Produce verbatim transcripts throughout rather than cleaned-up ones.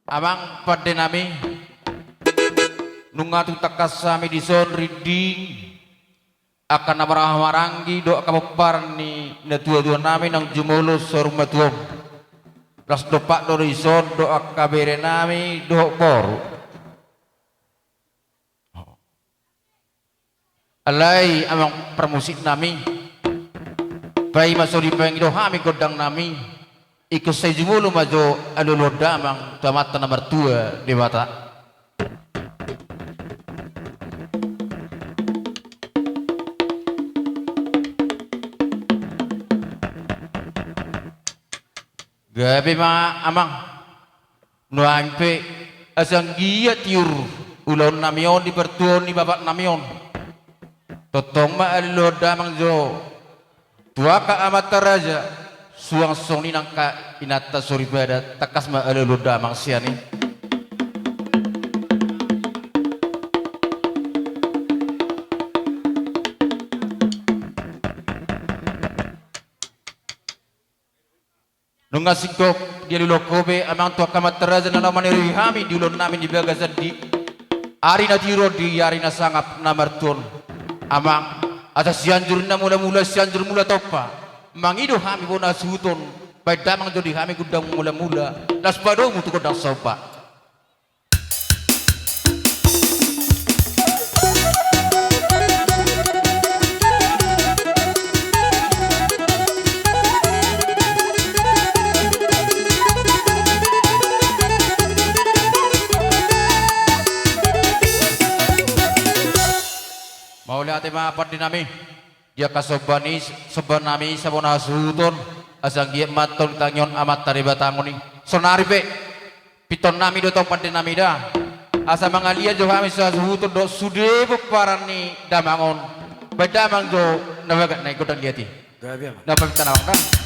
Amang pande nami, nunga tung tangkas hami dison rinding angka na marhahamaranggi dohot angka pomparan ni natuatua nami naung jumolo saur matua on. Las dompak do dison dohot angka bere nami dohot boru. Alai amang parmusik nami, paima so dipangido hami gondang nami, ingkon sai jumolo ma jo alualuhon damang tu Amanta na martua Debata. Gabe ma amang. Nuaeng pe, asa anggiat tiur ulaon nami on di partuaon ni bapak nami on. Tongtong ma alualuhon damang jo tu angka amanta raja, suang songon i nangkin angka inanta soripada, tangkas ma alualuhon damang sian i. Nunga singkop dialualuhon ho be amang tu angka amanta raja na laho maneruhi hami di ulaon nami di bagasan di ari na tiur on di ari na sangap na martua on. Amang, asa Sianjur na mulamula, Sianjur Mula Tompa, mangido hami bona hasuhuton, baen damang jo di hami gondang mulamula, laos padomu tu gondang somba. Mauliate ma pande nami. Di angka somba ni, somba nami, sabona hasuhuton, asa anggiat ma antong ditangihon Amanta Debata annon i. Sonari pe, pintor nami do tong pande nami da. Asa mangaliat jo hami so hasuhuton dohot sude pomparan ni damang on. Baen damang jo na bagak na i gondang liat i. Gabe ma. Na paminta na amang da.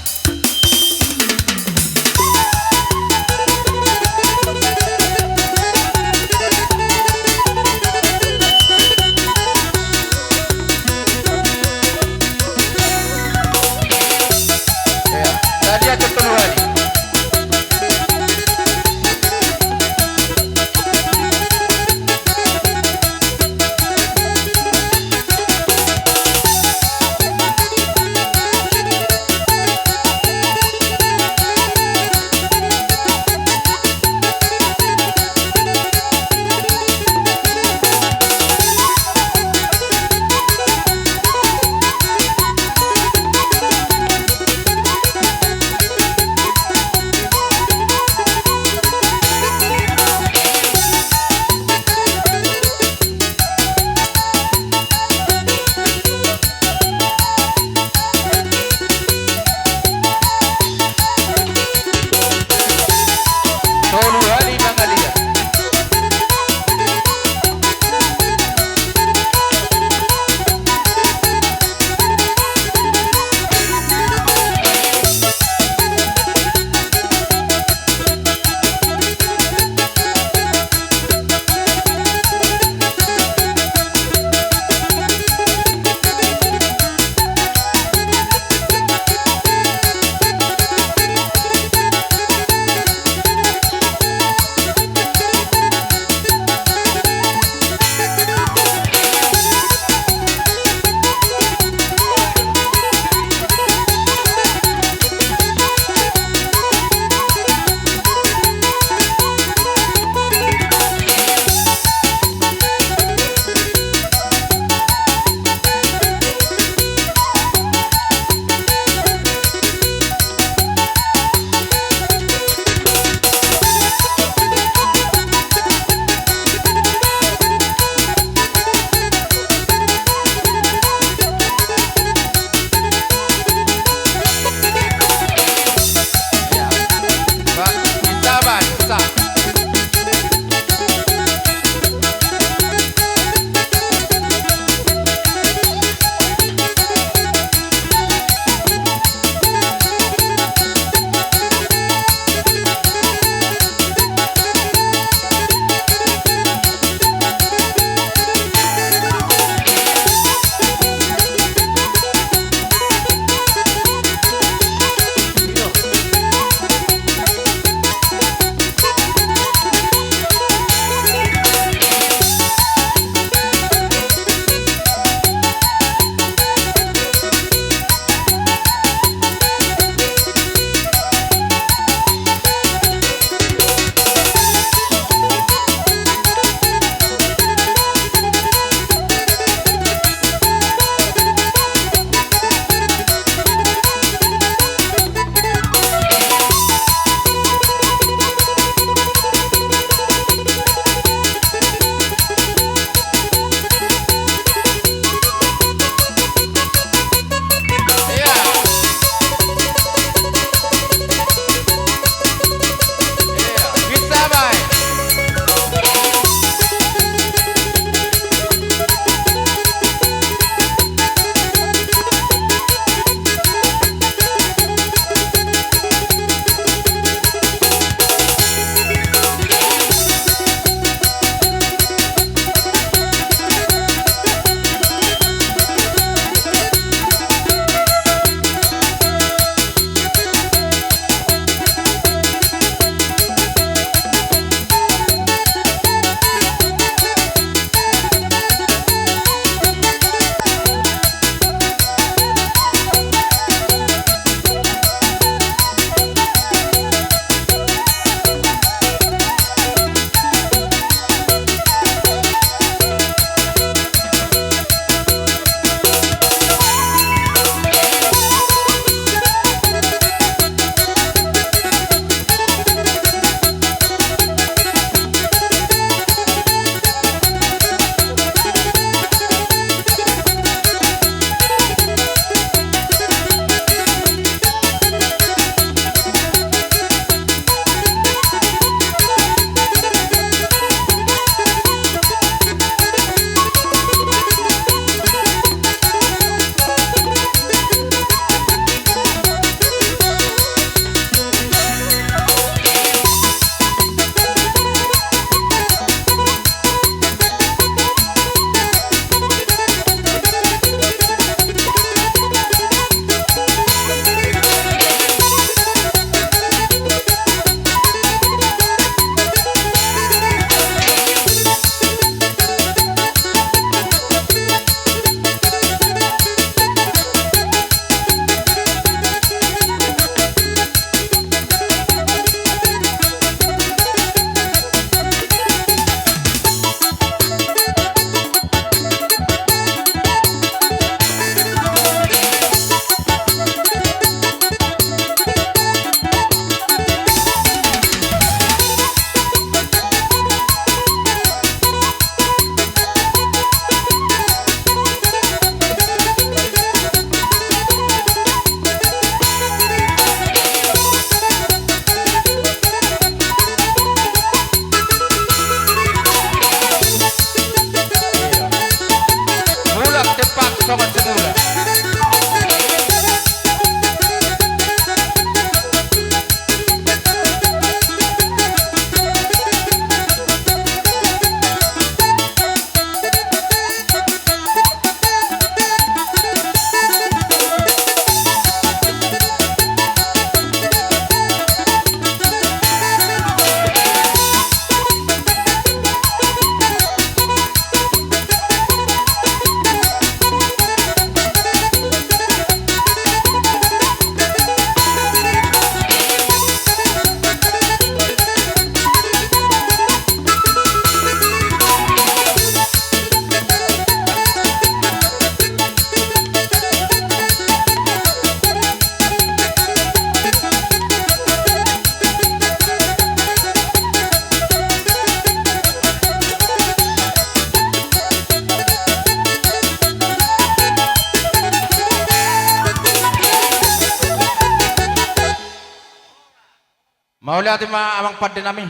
Mauliate ma amang pande nami.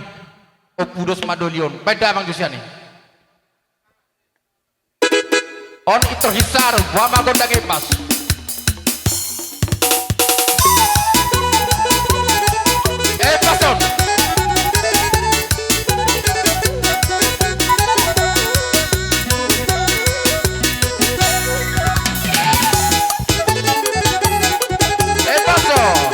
Ompu dos ma doli on. Baen damang jo sian i. On Ito Hisar, boha ma gondang Epas. Epas on. Epas on.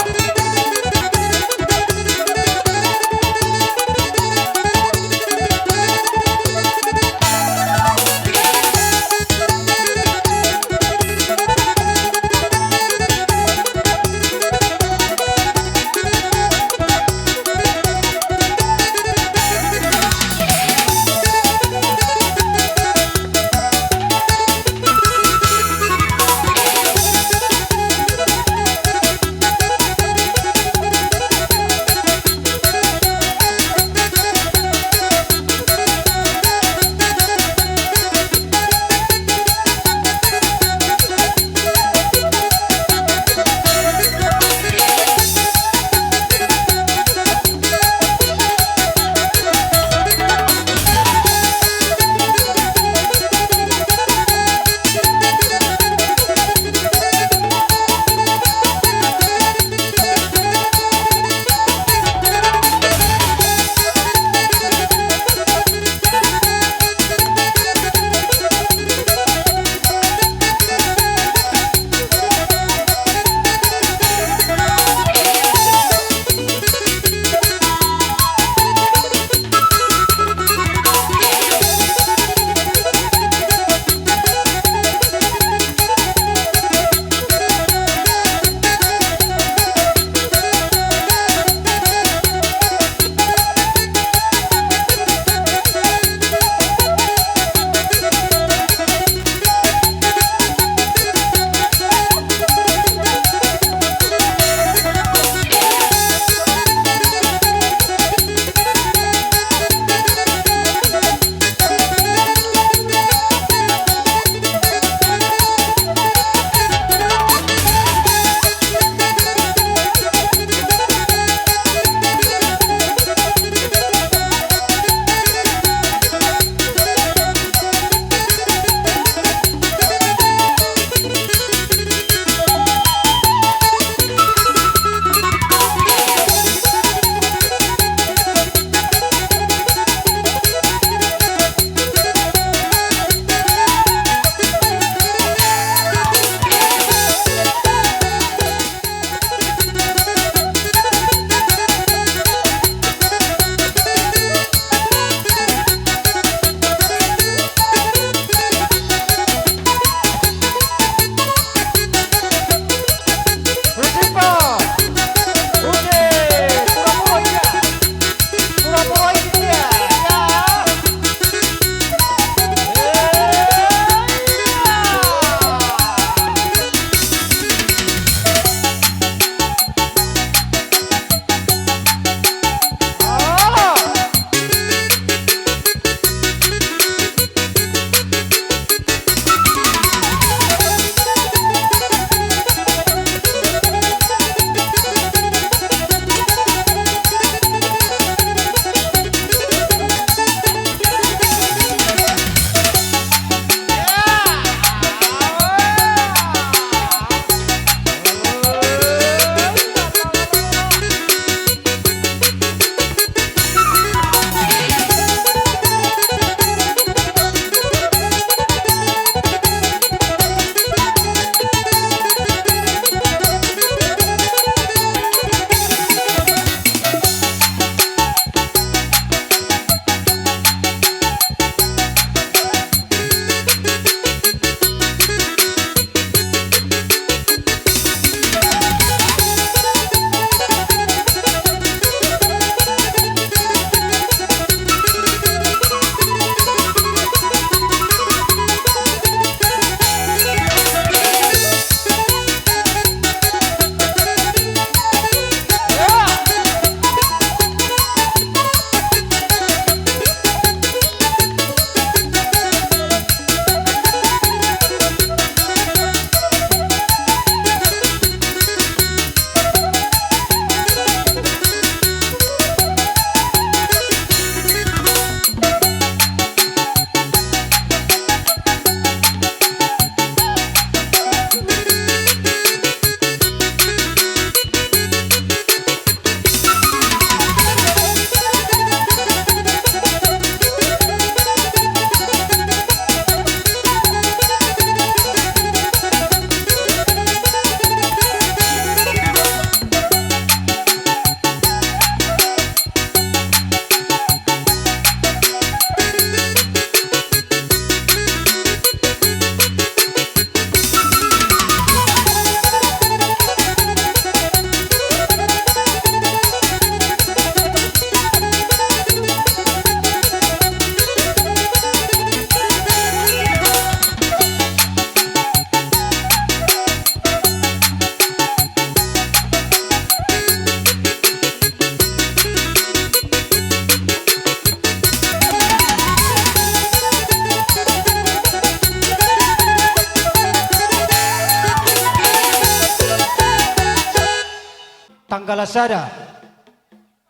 Sada.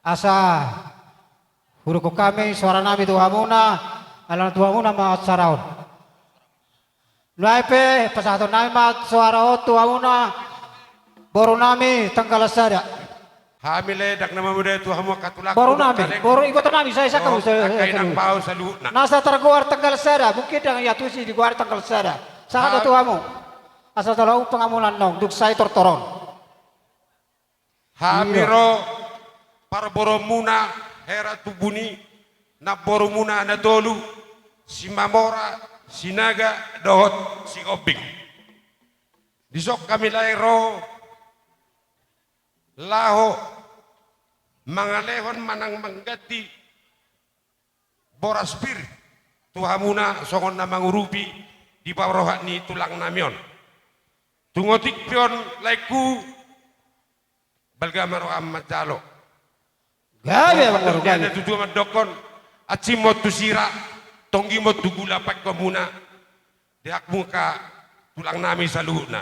Asa hudokhon hami soaranami tu hamuna, ala tu hamuna ma acara on. Nuaeng pe pasahatonnami ma soara on tu hamuna, borunami Tanggalan Sada. Hami lae ndang na mamodai tu hamu angka tulangku. Borunami, boru ibotonami, sai saka. Angka inang pau saluhutna. Na so targoar Tanggalan Sada, mungkin ndang ia tusi digoari Tanggalan Sada. Sahat do tu hamu. Asa tolong pangamulan nong dung sai tortor on. Hami ro parboruonmuna Hera Tumbun i, namborumuna na tolu, Simamora, Sinaga dohot Sihombing. Dison hami lae ro laho mangalehon manang mangganti boras pir tu hamuna songon na mangurupi di parroha ni tulangnami on. Tung otik pe on laengku, balga ma roham manjalo. Gabe. Songon pandok ni natuatua mandokhon, ansim ma on tu sira, tonggi ma on tu gula painhonmuna di hamuna angka tulangnami saluhutna.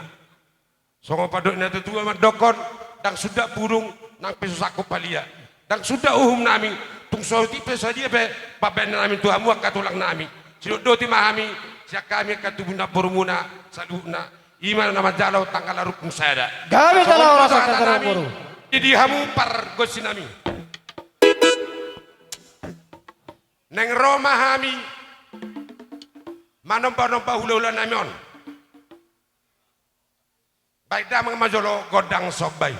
Songon pandok ni natuatua mandokhon, ndang sundat budung nang pe so sangkop palia. Ndang sundat uhumnami, tung so otik pe sadia pe pambahenannami tu hamu angka tulangnami. Sidodoti ma hami sian hami angka tubu namborumuna saluhutna. I ma na manjalo tanggal arungkung sada. Gabe. Songon i ma sahat nami di hamu pargonsinami. Naeng ro ma hami manombanomba hulahulanami on. Baen damang ma jolo gondang somba i.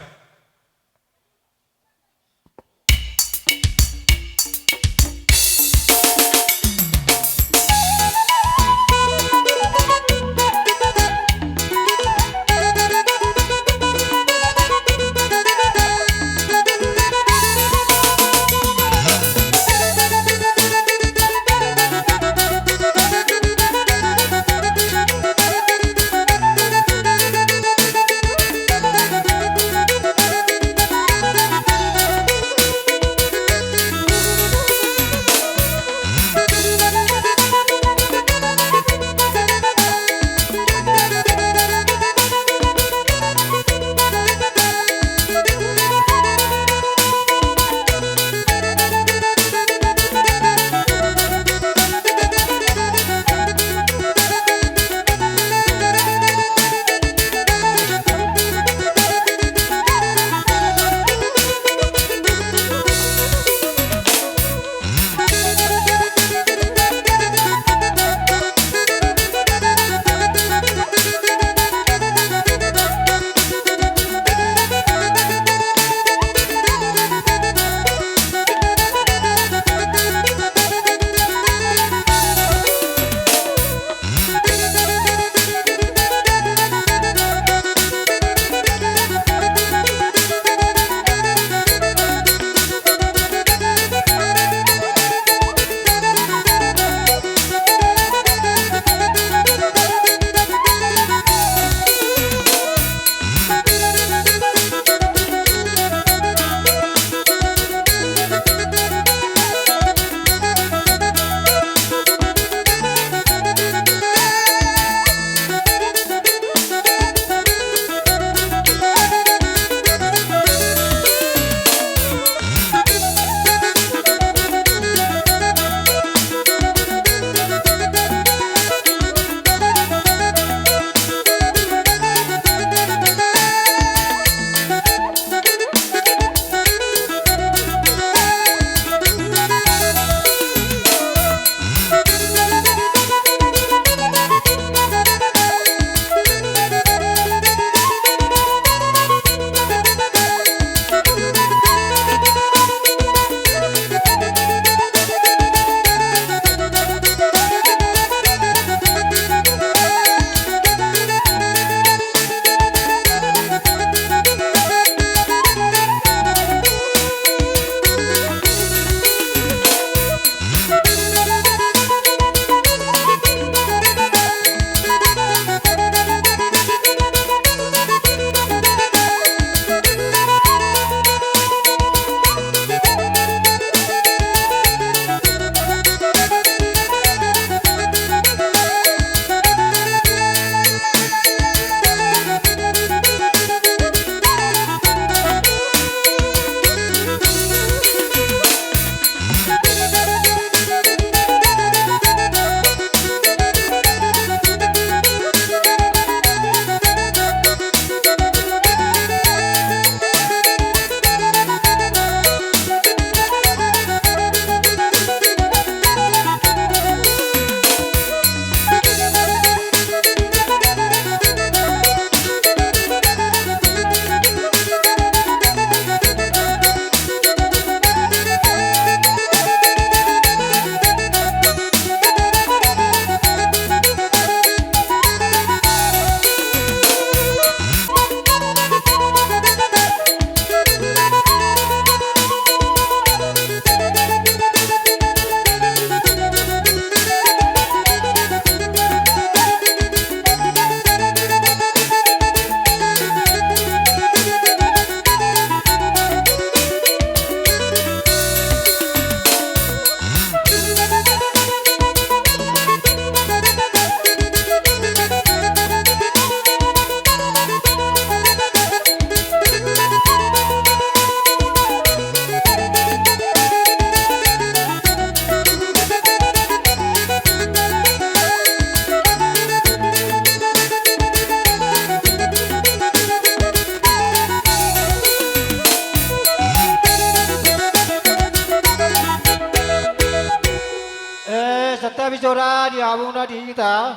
Tapi jora di hamuna di hita.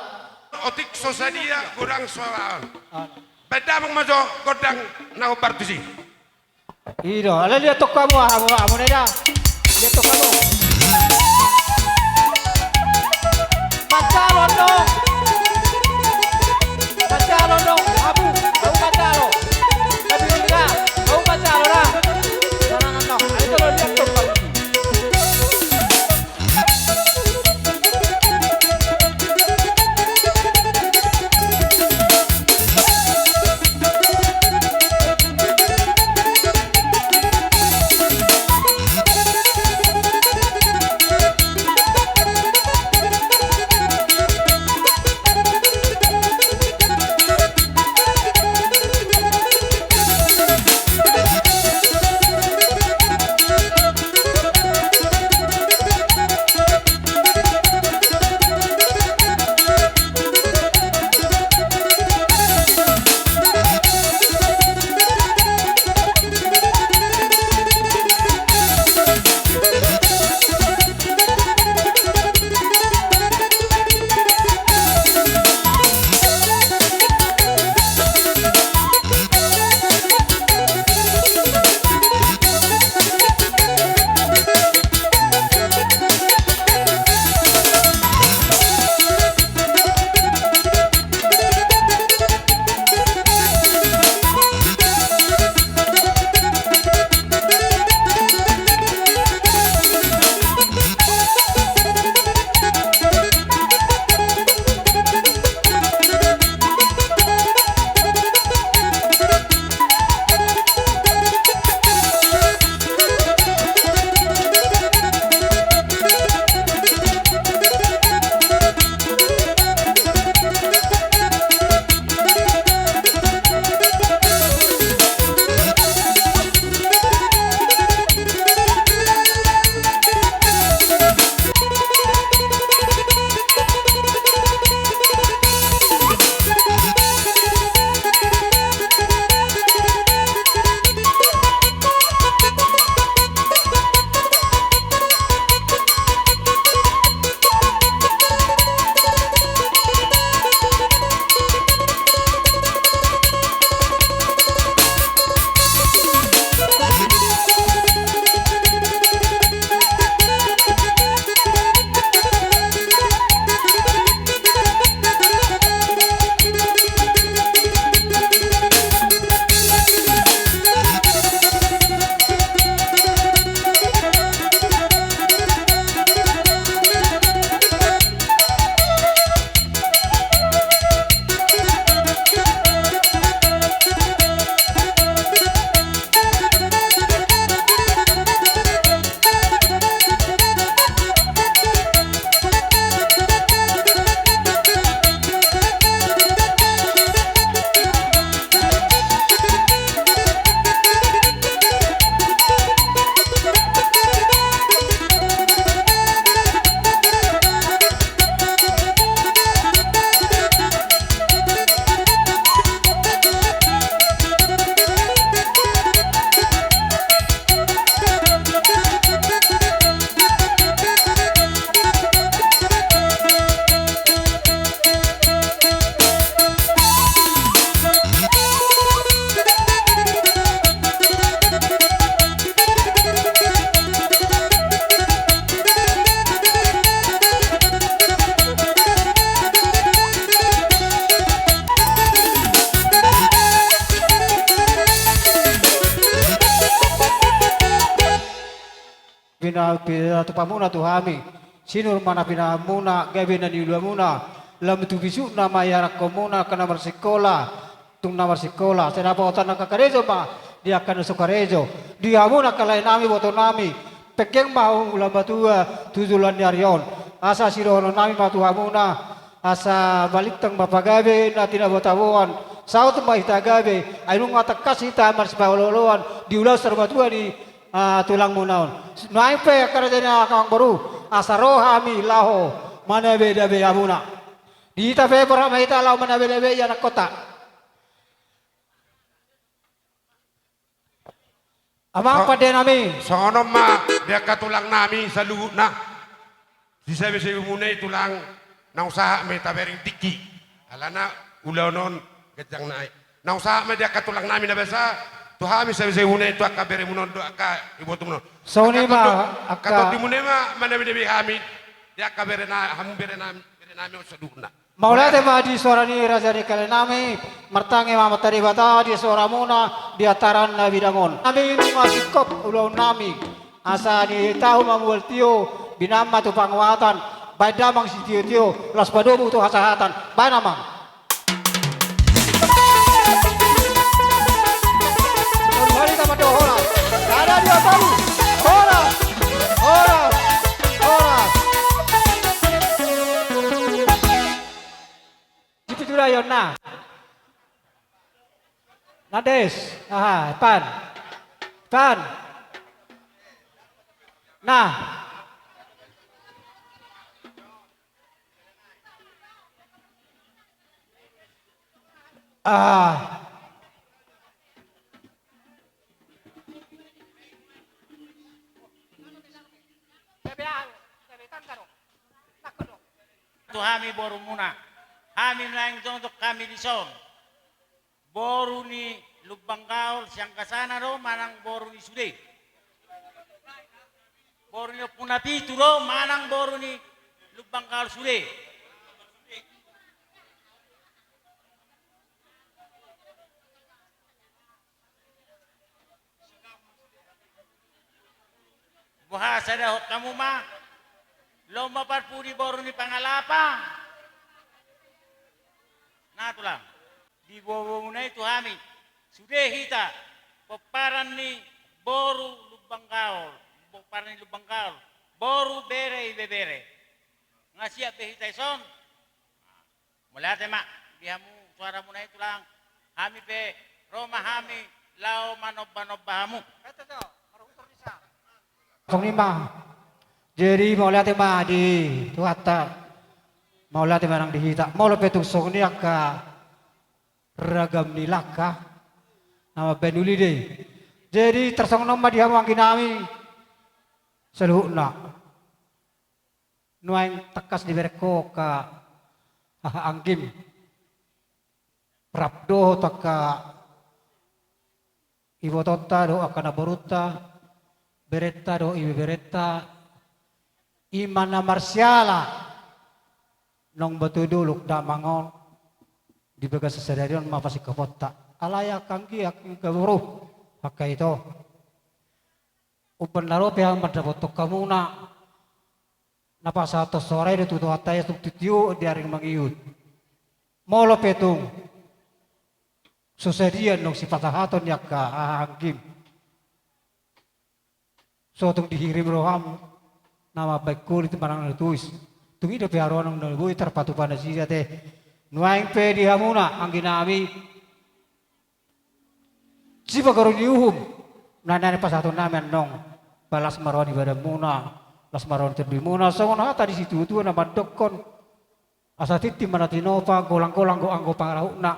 Otik so sadia godang so. Ah. Baen damang ma jo gondang na hombar tusi. I do, alai liat tong hamu, hamu, hamu na da. Liat tong hamu. Manjalo do. Manjalo do, hamu, hamu manjalo. Tapi da, hamu manjalo da. Jangan no, alai tong liat tong hamu. Pina, pina tupamuna tu hami. Sinur ma na pinahanmuna, gabe na niuluamuna. Lam tu bisukna ma iarangkonmuna angka na marsikola, tung na marsikola. Sai dapotan angka karejo ma di angka na so karejo. Di hamuna angka laenami, ibotonami, penggeng ma hamu lam matua tu joloan ni ari on. Asa sidohononnami ma tu hamuna, asa balintang ma pagabe na tinabo-taboan. Saut ma hita gabe, ai nunga tangkas hita marsipaolo-oloan di ulaon saur matua ni ah, tulangmuna on. Nuaeng pe angka raja ni angka amangboru, asa ro hami laho manabe-dabe hamuna. Di hita pe borhat ma hita laho manabe-dabe i anakkota. Amang pandenami. Songon on ma di angka tulangnami saluhutna. Sisabesabe muna i tulang, naung sahat ma i tabereng tingki. Alana ulaon on ganjang nai. Naung sahat ma i di angka tulang nami na basa, tu hami sisabesabe muna i tu angka beremuna on dohot angka ibotomuna on. Songon i ma angka tondi muna i ma manamidami hami di angka bere na, hamu bere nami, bere nami on saluhutna. Mauliate ma di suara ni raja ni kale nami, martangiang ma amanta Debata di suara muna di antaran na bidang on. Nami nunga singkop ulaon nami, asa nitahu ma mual tio, binam ma tu panguatan, baen damang sitiotio, laos padomu tu hasahatan, baen damang. Horas, horas. Horas, horas. Sipitu da ion na. Nades, aha, pan. Pan. Nah. Ah. Tu hami borumuna, hami naeng jongjong hami dison. Boru ni Lumban Gaol sian gasana do manang boru ni sude? Boru ni Ompung Napitu do manang boru ni Lumban Gaol sude? Boha sada hot hamu ma? Lomba parpudi boru ni Pangalapa. Na tulang, diboaboamuna i tu hami, sude hita pomparan ni boru Lumban Gaol, pomparan ni Lumban Gaol, boru bere ibebere. Nga siap be hita dison. Mauliate ma di hamu suaramuna i tulang. Hami pe ro ma hami laho manombanomba hamu. Songon i ma. Jadi mauliate ma di Tuhanta. Mauliate ma nang di hita. Molo pe tung songon i angka ragam ni langka na mambaen uli do i. Jadi tarsongon on ma di hamu anggi nami saluhutna. Nuaeng tangkas dibereng ho angka haha anggim, rap dohot angka ibotonta dohot angka namborunta, berenta dohot ibeberenta, i ma na marsiala naung batu dolok damang on di bagasan sadari on ma pasingkoponta. Alai angka anggi, angka boru, angka ito, umbahen na ro pe hamu mandapothon hamuna na pasahathon soara i do tu Tuhanta i, tung titio di ari mangihut. Molo pe tung so sadia naung sipasahaton ni angka haha anggim, so tung dihirim roham na mambaen holit manang na tuis. Tung i dope haroanam na boi tarpatupa nasida ate. Nuaeng pe di hamuna anggi nami, sipagaruni uhum na naeng pasahaton nami annon, ba las ma roha ni badanmuna, las ma roha ni tondimuna, songon hata ni situatua na mandokkon, asa tintin ma na tinopa, golanggolang do anggo pangarahutna.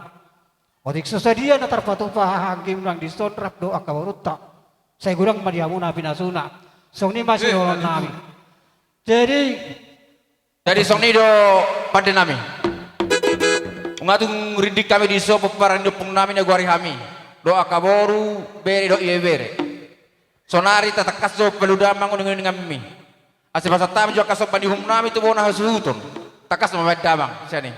Otik so sadia na tarpatupa haha anggim nang dison rap dohot angka borunta, sai godang ma di hamuna pinasuna. Songon i ma sidohonon nami. Jadi, Jadi songon i do pande nami. Nunga tung rinding hami dison pomparan ni ompung nami na goari hami dohot angka boru, bere dohot ibebere. Sonari tatangkas jo palu damang uninguninganmi, asa pasahat hami jo angka somba ni uhum nami tu bona hasuhuton. Tangkas ma baen damang sian i.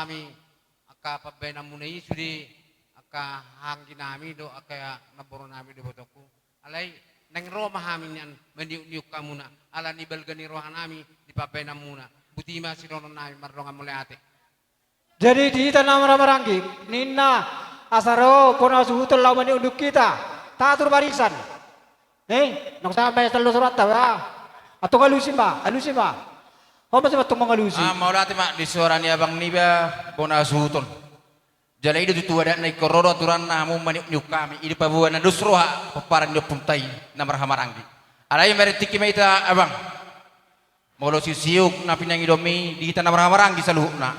Angka pambaenanmuna i sude, angka hahaanggi nami do, angka namboru nami do, ibotongku. Alai naeng ro ma hami nian maniuk-niuk hamuna, ala ni balga ni roha nami di pambaenanmuna. Boti ma sidohonon nami, mardongan mauliate. Jadi di hita na marhahamaranggi, ninna, asa ro bona suhuton laho maniuk-niuk hita. Tatur barisan. Nih, nunga sahat ma i, tolu soranta ba. Antong alusi ma, alusi ma. Ho ma, sian antong mangalusi. Ah, mauliate ma di suara ni abang niba, bona suhuton. Jala i do tutu adatna, ingkon ro do aturanna hamu maniuk-niuk hami. I do paboa na dos roha pomparan ni ompunta i na marhahamaranggi. Alai marhite tingki ma hita, abang. Molo siuk-siuk na pinangidomi di hita na marhahamaranggi saluhutna,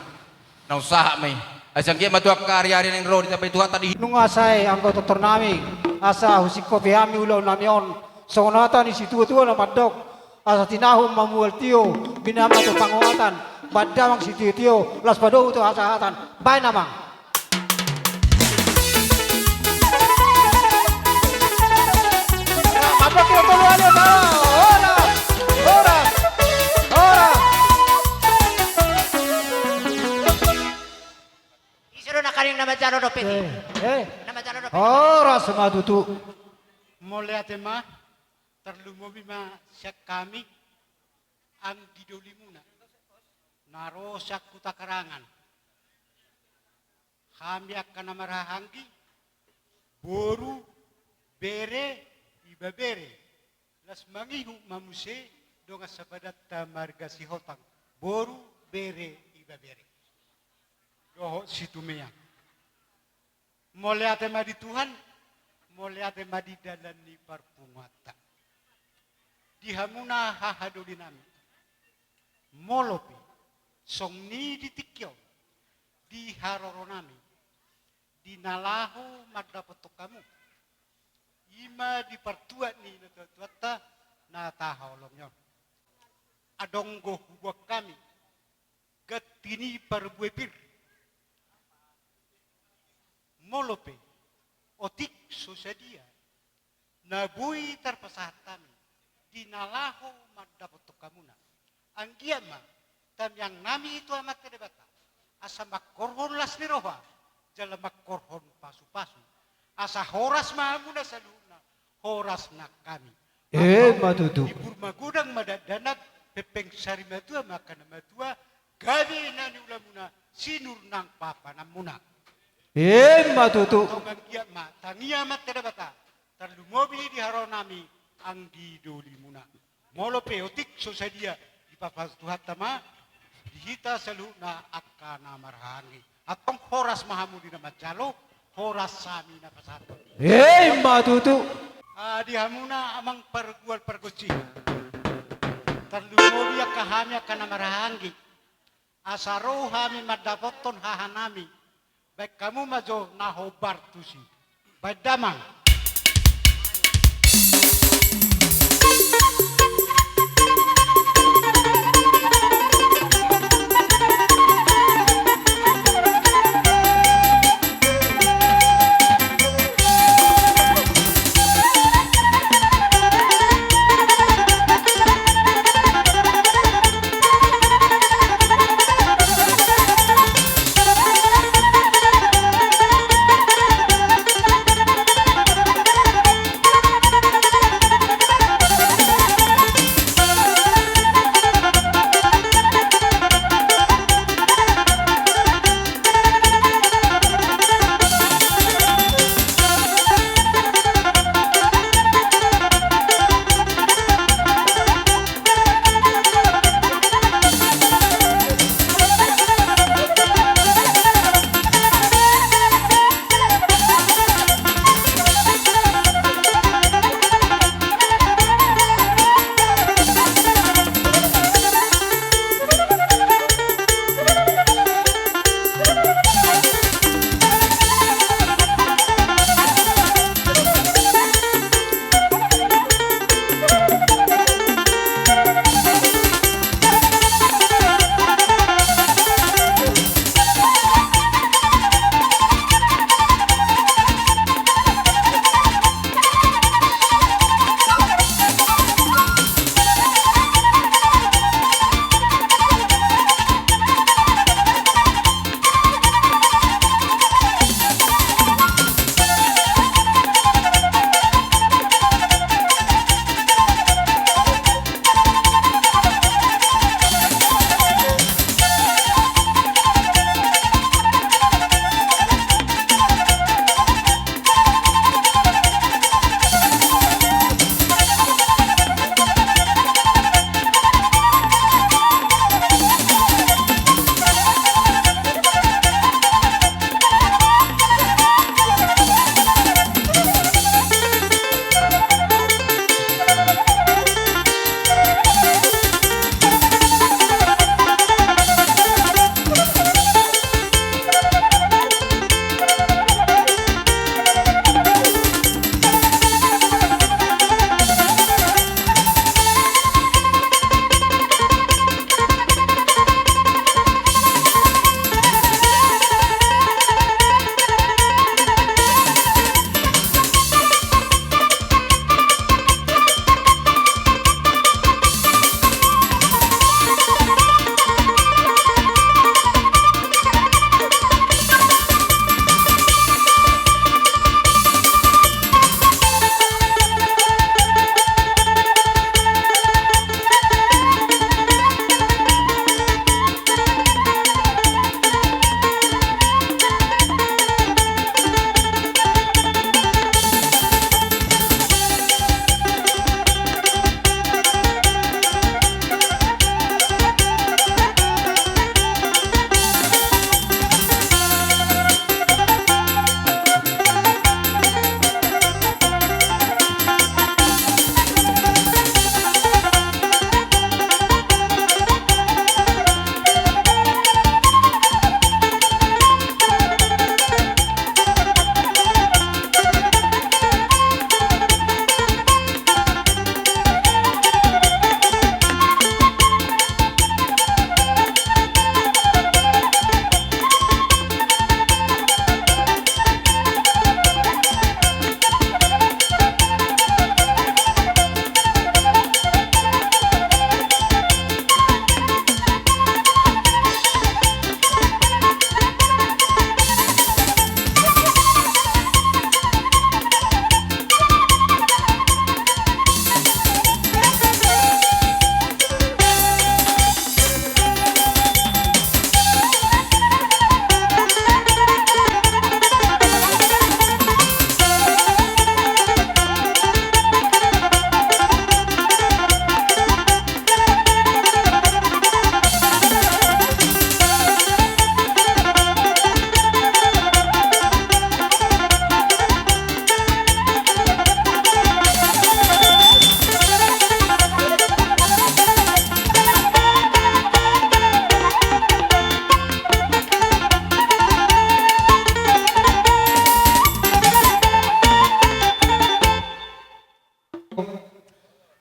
naung sahat ma i. Ai sian dia ma tu angka ari-ari naeng ro ditambai Tuhanta di. Nunga sae anggo tortor nami, asa husingkopi hami ulaon nami on, songon hata ni situa-tua na mandok, asa tinahu ma mual tio, binahen ma tu pangoatan, bahen damang sitio-tio, laos padomu tu hasahatan. Baen, amang. Mabok kita tolu aja, tau. Horas, horas, horas. Ise do nangkaning na manjalo dope? Eh, eh. Na manjalo dope? Horas ma tutu. Mauliate ma, tarlumobi ma sian hami anggi dolimuna na ro sian Huta Karangan. Hami angka na marhahaanggi, boru, bere, ibebere, laos mangihut ma muse dongan sapadanta marga Sihotang, boru, bere, ibebere, dohot Situmeang. Mauliate ma di Tuhan, mauliate ma di dalan ni parpunguanta. Di hamuna hahadoli nami, molo pe songon i di tingki on, di haroro nami, di na laho mandapothon hamu, i ma di partuat ni natuatuanta na tahaholongi on. Adong do huboan hami ganti ni parbue pir. Molo pe otik so sadia na boi tarpasahat hami di na laho mandapothon hamuna, anggiat ma tamiang nami tu Amanta Debata, asa mangkorhon las ni roha jala mangkorhon pasu-pasu, asa horas ma hamuna saluhutna, horas nang hami. Emma tutu. Di pur magodang ma dakdanak, pengpeng sari matua ma angka na matua, gabe na niulamuna sinur nang papananmuna. Emma tutu. Antong anggiat ma tangi Amanta Debata, tarlumobi di haroro nami anggi dolimuna. Molo pe otik so sadia, dipasahat Tuhanta ma di hita saluhutna angka na marhahaanggi. Antong horas ma hamu di na manjalo, horas hami na pasahathon. Emma tutu. Ah, di hamuna amang pargual pargonsi, tarlumobi angka hami angka na marhahaanggi, asa ro hami mandapothon haha nami. Baen hamu ma jo na hombar tusi. Baen damang.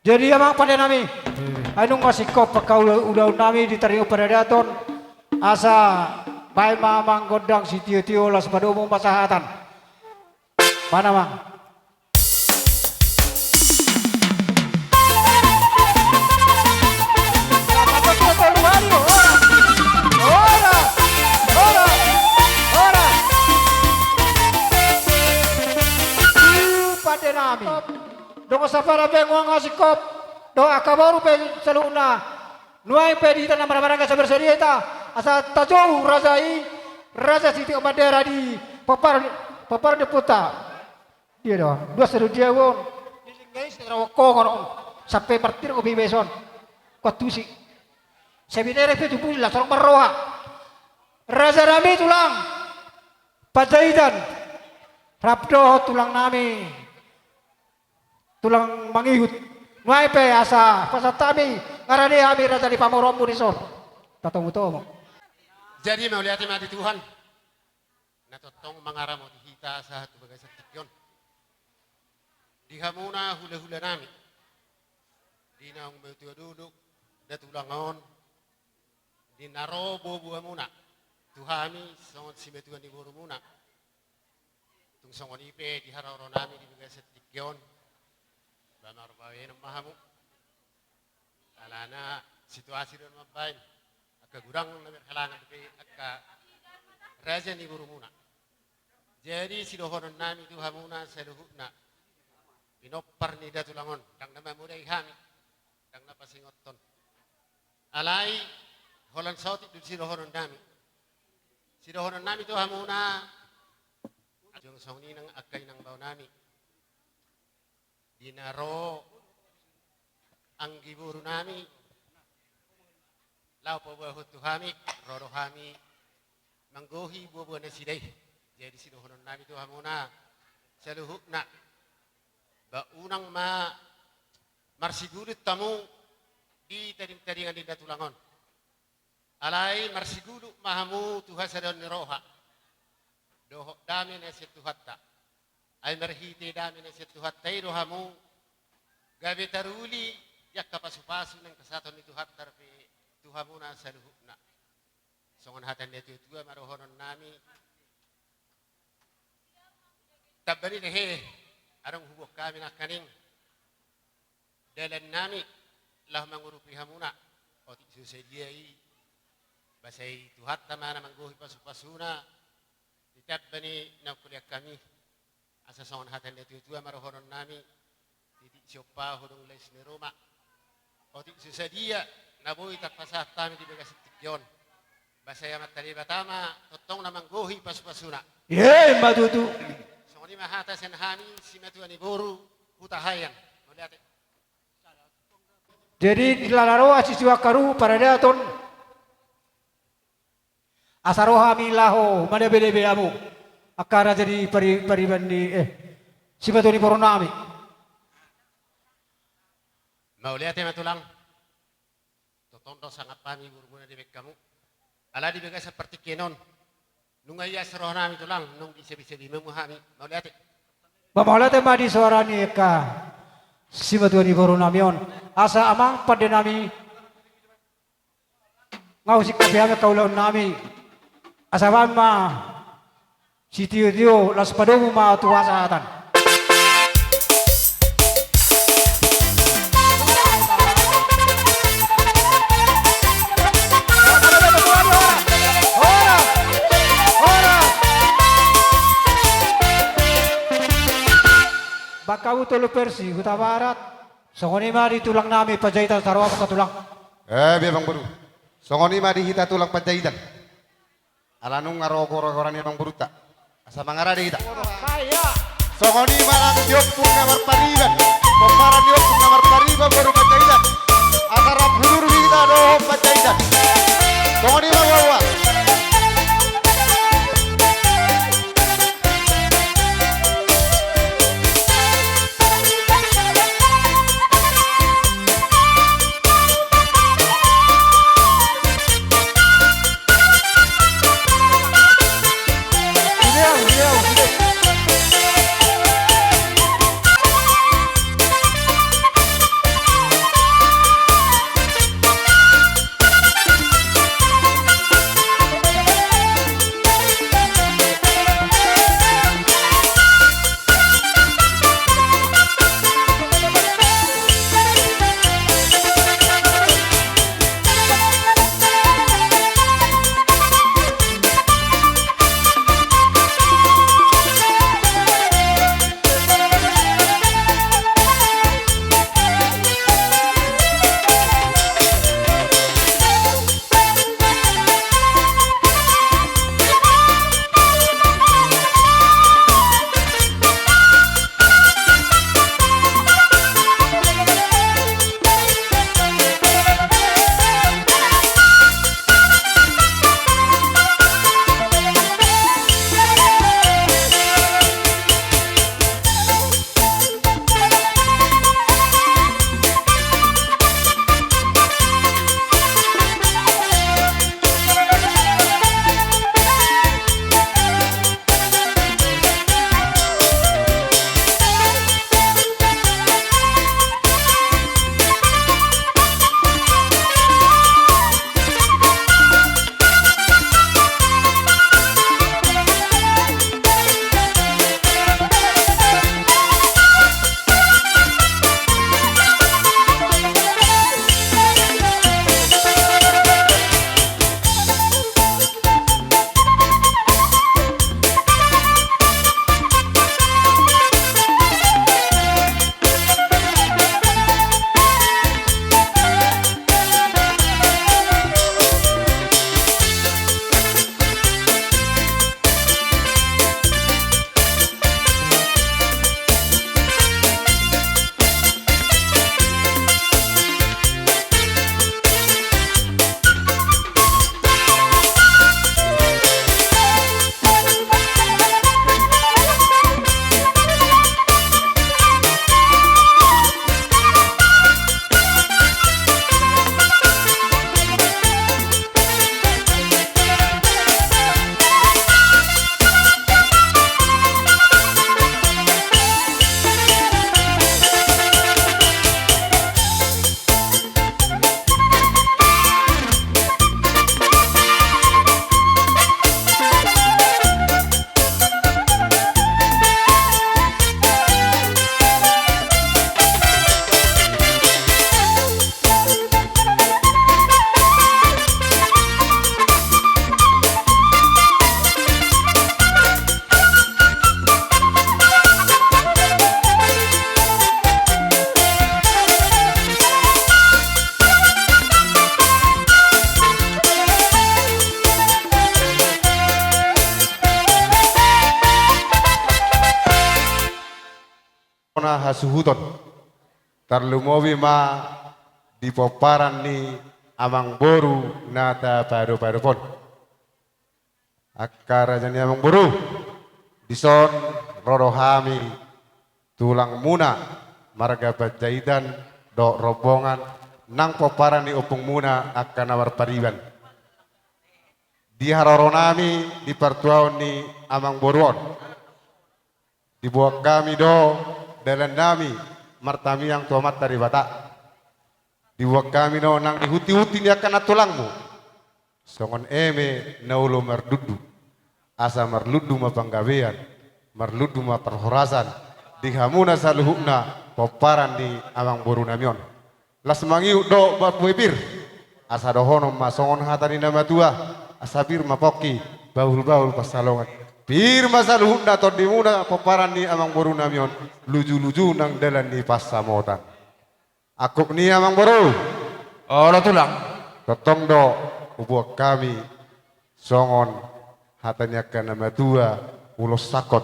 Jadi amang pande nami, ai nunga singkop angka ula-, ulaon nami di taringot paradaton, asa baen ma amang gondang sitio-tio laos padomu ma sahatan. Mana amang? Ora, ora, ora. Pande nami. Dongan sapara pe nunga singkop, dohot angka boru pe saluhutna. Nuaeng pe di hita na marhahamaranggi asa bersedia hita, asa tajou raja i, raja sitio bandera di pomparan, pomparan ni ompunta. Dia do, dua sadu dia on. Di lingga i sitio rongkong on, sampe martir obi beson. Kuat tusi. Sebenere pe tubuh langsung marroha. Raja nami tulang Panjaitan. Rap dohot tulang nami. Tulang mangihut. Nuaeng pe asa pasahat hami, nga rade hami raja ni pamoruonmu dison. Tatomu-tomu. Jadi mauliate ma di Tuhan. Na tongtong mangaramoti hita sahat tu bagasan tingki on. Di hamuna hula-hula nami. Di naung matua dolok, da tulang on. Di na ro boa-boamuna. Tu hami, songon simatua ni borumuna. Tung songon i pe di haroro nami di bagasan tingki on. Ba marbahenon ma hamu. Alana situasi do na mambahen. Angka godang na berhalangan dope angka raja ni borumuna. Jadi sidohonon nami tu hamuna saluhutna. Pinompar ni da tulang on. Ndang na mamodai hami. Ndang na pasingothon. Alai holan saotik do sidohonon nami. Sidohonon nami tu hamuna. Adong songon i nang angka inang bao nami. Di na ro anggi boru nami. Laho paboahon tu hami, ro do hami manggohi boa-boa nasida i. Jadi sidohonon nami tu hamuna saluhutna. Ba unang ma marsigulung hamu di tading-tadingan ni da tulang on. Alai marsigulung ma hamu tu hasadaon ni roha. Dohot dame na sian Tuhanta. Ai marhite dame na sian Tuhanta i do hamu. Gabe taruli di angka pasu-pasu naeng pasahaton ni Tuhanta dope tu hamuna saluhutna. Songon hata ni natua-tua ma dohonon nami. Tamba ni hehe, adong huboan hami nangkaning dalan nami laho mangurupi hamuna, otik so sadia i, ba sai Tuhanta ma na manggohi pasu-pasuna, di tamba ni na hupulehon hami, asa songon hata ni natua-tua ma dohonon nami, titik siompa hudung lais ni ruma. Otik so sadia na boi tarpasahat hami di bagasan tingki on. Ba sai Amanta Debata ma tongtong na manggohi pasu-pasuna. Emma tutu. Songon i ma hata sian hami simatua ni boru Hutahaean. Mauliate. Jadi di lalaroa sisiwa karu paradaton. Asa ro hami laho mandabe-dabe hamu. Angka raja ni pari-, pariban ni, eh, simatua ni boru nami. Mauliate ma tulang. Tongtong do sangap hami borumuna dibaen hamu. Ala di bagasan partingkian on. Nunga ias roha nami tulang, nunga disebi-sebi hamu hami. Mauliate. Ba mauliate ma di soara ni angka simatua ni boru nami on. Asa amang pande nami. Nga husingkopi hami angka ulaon nami. Asa baen ma sitio-tio laos padomu ma tu hasahatan. Baen hamu tolu versi, Hutabarat. Songon i ma di tulang nami Panjaitan, saroha ma tulang. Eh, bia amang boru. Songon i ma di hita tulang Panjaitan. Ala nunga ro gora-gora ni amang borunta. Asa mangarade hita. Songon i ma nang di ompung na marpariban. Pomparan ni ompung na marpariban boru Panjaitan. Asa rap hulur hita dohot Panjaitan. Songon i ma boa-boa. hasuhuton. Tarlumobi ma di pomparan ni amangboru na tapadopadop on. Angka raja ni amangboru, dison ro do hami tulangmuna marga Panjaitan dohot rombongan nang pomparan ni ompungmuna angka na marpariban. Di haroronami di partuaon ni amangboru on, diboan hami do dalannami martangiang tu Amanta Debata. Diboan hami do nang di hunti-hunti ni angka nantulangmu songon eme na olo marlundu, asa marlundu ma panggabean, marlundu ma parhorasan di hamuna saluhutna pomparan ni amangborunami on. Las mangihut do barbue pir, asa dohonon ma songon hata ni na matua, asa pir ma pongki, bahul-bahul pansalongan. Pir ma saluhutna tondimuna pomparan ni amangborunami on, luju-luju nang dalan ni pansamotan. Angkup ni amangboru. Olo tulang. Tongtong do huboan hami songon hata ni angka na matua, ulos sangkot,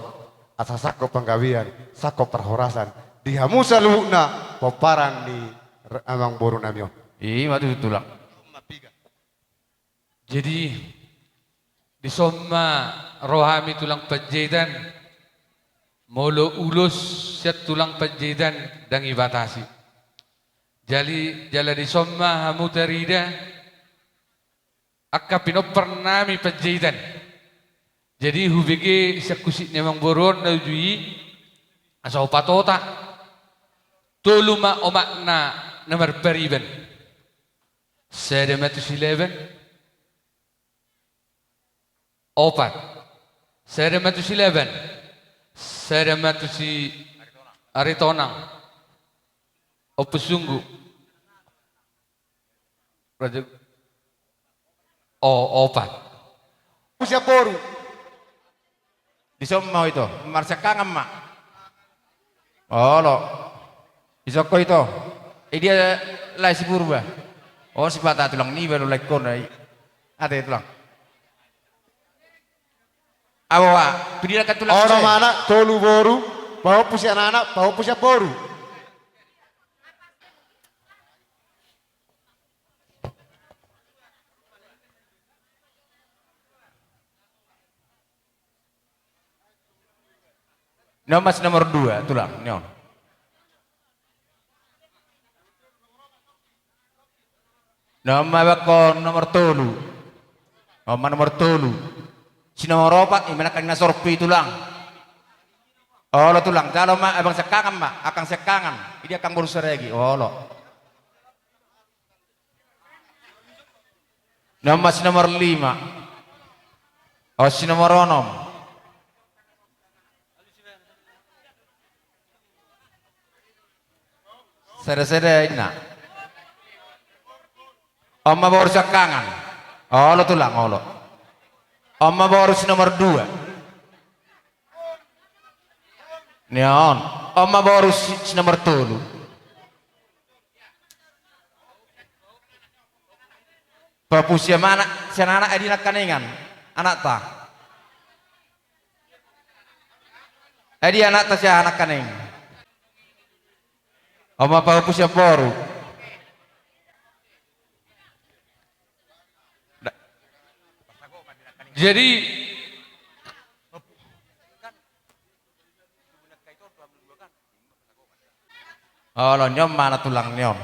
asa sangkot panggabean, sangkot parhorasan di hamu saluhutna pomparan ni r-, amangborunami on. I ma tutu tulang. Jadi, dison ma ro hami tulang Panjaitan, molo ulos sian tulang Panjaitan ndang ibatasi. Jali, jala dison ma hamu tarida angka pinomparnami Panjaitan. Jadi hubege sian husik ni amangboru on na uju i, asa opat ota. Tolu ma omakna na marpariban. Sada ma tu Silaban. Opat. Sada ma tu Silaban. Sada ma tu Siaritonang. Ompu Sunggu. Raja. O, opat. Sian boru. Dison ma ho ito, marsiangkangan ma. Olo. Dison ho ito. Idia lae si Purba. O, sipata tulang niba do lae ho na i. Ate tulang. Awa, pidira kan tulang. Onom anak, tolu boru, pahompu sian anak, pahompu sian boru. Ni on ma si nomor dua, tulang, ni on. Ni on ma bakon nomor tolu. On ma nomor tolu. Si nomor opat, ima nangkin na sorpi, tulang. Olo, tulang, jalo ma, abang siangkangan ma, angkang siangkangan. Idia angkang boru Saragi, olo. Ni on ma si nomor lima. O, si nomor onom. Sada-sada inna. On ma boru siangkangan. Olo, tulang, olo. On ma boru si nomor dua. Ni on. On ma boru si, si nomor tolu. Pahompu sian anak, sian anak, adi nangkaningan anakta. Adi anakta sian anak nangkaning. On ma pahompu sian boru. Da-, jadi, olo, ni on ma na tulang, ni on.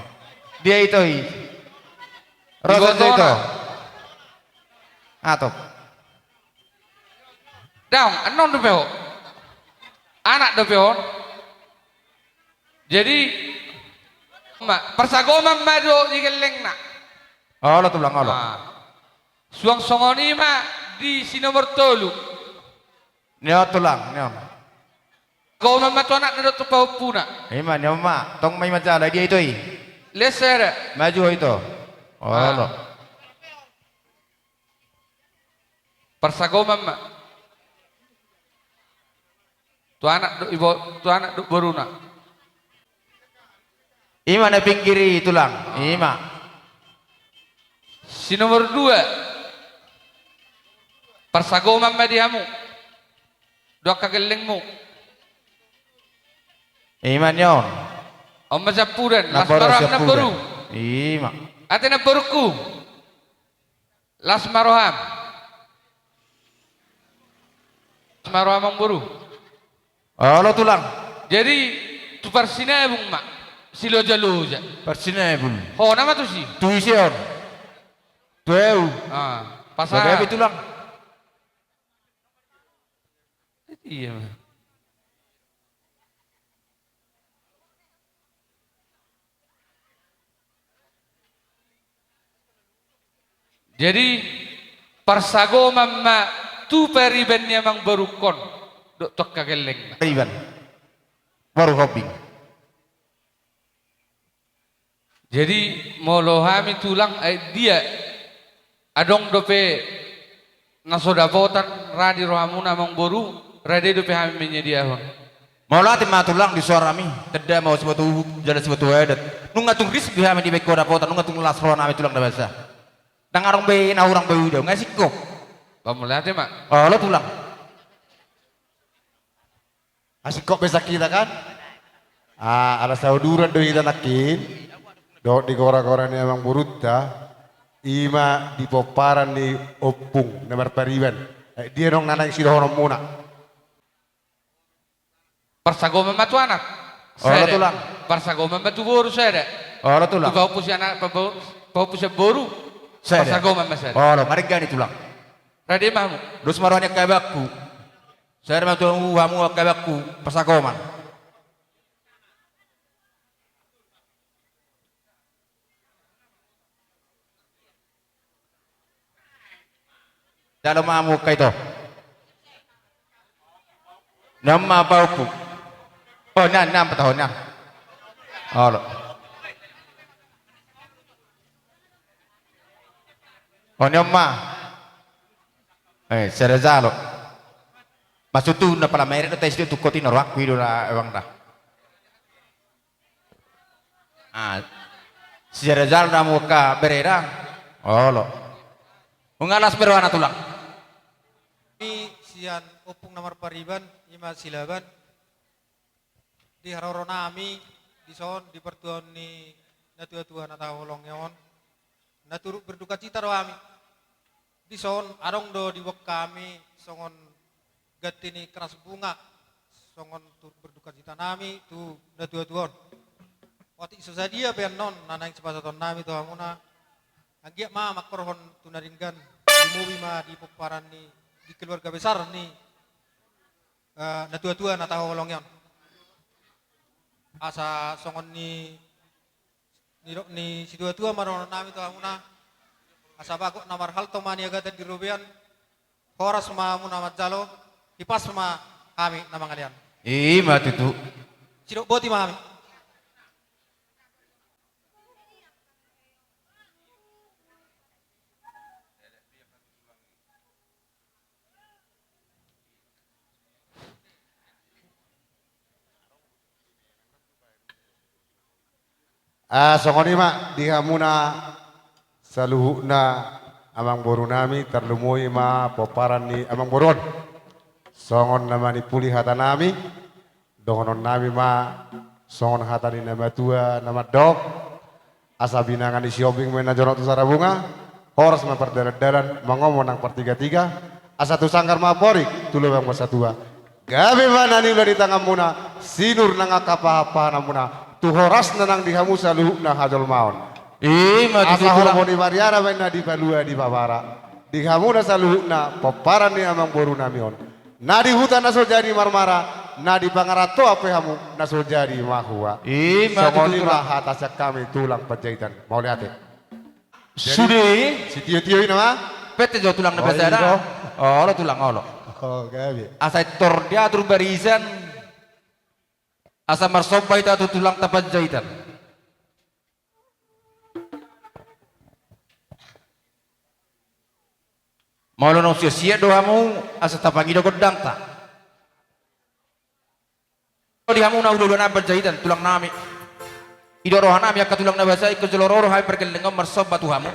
Dia ito i. Rosa ito. Atop. Daong, annon dope ho. Anak dope on. Jadi, ma, parsagoman ma do di gellengna. Olo, tulang, olo. Ah. Suang songon i ma di si nomor tolu. Ni on, tulang, ni on. Goman ma tu anakna dohot tu pahompuna. Ima, ni on ma. Tong ma i manjalo, dia ito i. Leser. Maju ho ito. Olo. Ah. Parsagoman ma. Tu anak dohot ibo-, tu anak dohot boruna. Ima na pinggir i, tulang. Ima. Si nomor dua. Parsagoman ma di hamu. Dohot angka gellengmu. Ima nion. On ma siampudan, las ma roham namboru. Ima. Ate namborungku. Las ma roham. Las ma roham amangboru. Olo tulang. Jadi tu parsinabung ma silojaloja. Parsinabung. Hona ma tusi. Tu ise on? Tu ahu. Ah, pasahat. Bagabe tulang. Iya ma. Jadi parsagoman ma tu pariban ni amangborungkon dohot tu angka gellengna. Pariban. Boru Hombing. Jadi molo hami tulang, eh, dia adong dope na so dapotan ra di rohamuna amangboru, rade dope hami menyediahon. Mauliate ma tulang di suarami, tanda ma siboto uhum jala siboto adat. Nunga tung ris be hami dibaen ho dapotan, nunga tung las rohanami tulang na basa. Ndang adong be na hurang be uida, nunga singkop. Ba mauliate ma. Olo tulang. Asingkop be sangkita kan? Ah, ala sauduran do hita nangkin. Dohot di gora-gora ni amangborunta. Ima di pomparan ni ompung na marpariban. Eh, dia dong na naeng sidohononmuna. Parsagoman ma tu anak. Olo tulang. Parsagoman ma tu boru sada. Olo tulang. Tu pahompu sian anak, pahompu sian boru. Sada. Parsagoman ma sada. Olo, marigani tulang. Rade ma hamu. Dos ma roha ni angka abangku. Sada ma tu hamu angka abangku parsagoman. Jalo ma hamu angka ito. Nion ma pahompu. Oh, nian, nian patahon nian. Olo. Oh, nion ma. Eh, sada jalo. Maksudhu na pala merek do tes dia tu koti na rohakku i do na emang dah. Ah, sada jalo na hamu angka bere da. Olo. Nunga las be rohana tulang. Sian ompung na marpariban, ima Silaban. Di haroro nami dison di partuaon ni natua-tua na tahaholongi on, na turut berduka cita do hami. Dison adong do diboan hami songon ganti ni keras bunga, songon turut berduka cita nami tu natua-tua on. Otik so sadia pe annon na naeng sipasahaton nami tu hamuna, anggiat ma mangkorhon tu na denggan, lumobi ma di pomparan ni, di keluarga besar ni, eh, natua-tua na tahaholongi on. Asa songon ni, nidok ni situa-tua ma dohonon nami tu hamuna, asa bagot na marhalto ma niagatan di robean, horas ma hamuna manjalo, hipas ma hami na mangalean. Ima tutu. Sidok boti ma hami. Ah, songon i ma di hamuna saluhutna amangboru nami, tarlumobi ma pomparan ni amangboru on. Songon na manimpuli hata nami, dohonon nami ma songon hata ni na matua na mandok, asa binanga ni Sihombing ma na jonok tu Sarabunga, horas ma pardalan-dalan, mangomo nang partiga-tiga, asa tu sanggar ma amporik, tu lobang ma satua. Gabe ma na niula ni tanganmuna, sinur nang angka pahan-pahananmuna, tu horasna nang di hamu saluhutna hajolmaon. Ima tutu tulang. Asa horbo ni mariana ma inna dipalua dipabara. Di hamuna saluhutna, pomparan ni amangboru nami on. Na di huta na so jadi marmara, na di pangarantoan pe hamu na so jadi mahua. Ima tutu tulang. Songon i ma hata sian hami tulang Panjaitan. Mauliate. Jadi, sude. Sitio-tio i nama. Pete jo tulang na basa da. Olo tulang, olo. Oh, gabe. Asa intor diatur barisan. Asa marsomba hita tu tulangta Panjaitan. Molo naung sian-sian do hamu, asa tapangido gondangta. Di hamu na ulaulana Panjaitan, tulang nami. Didok roha nami angka tulang na basa, ingkon jolo ro do hami pargelleng on marsomba tu hamu.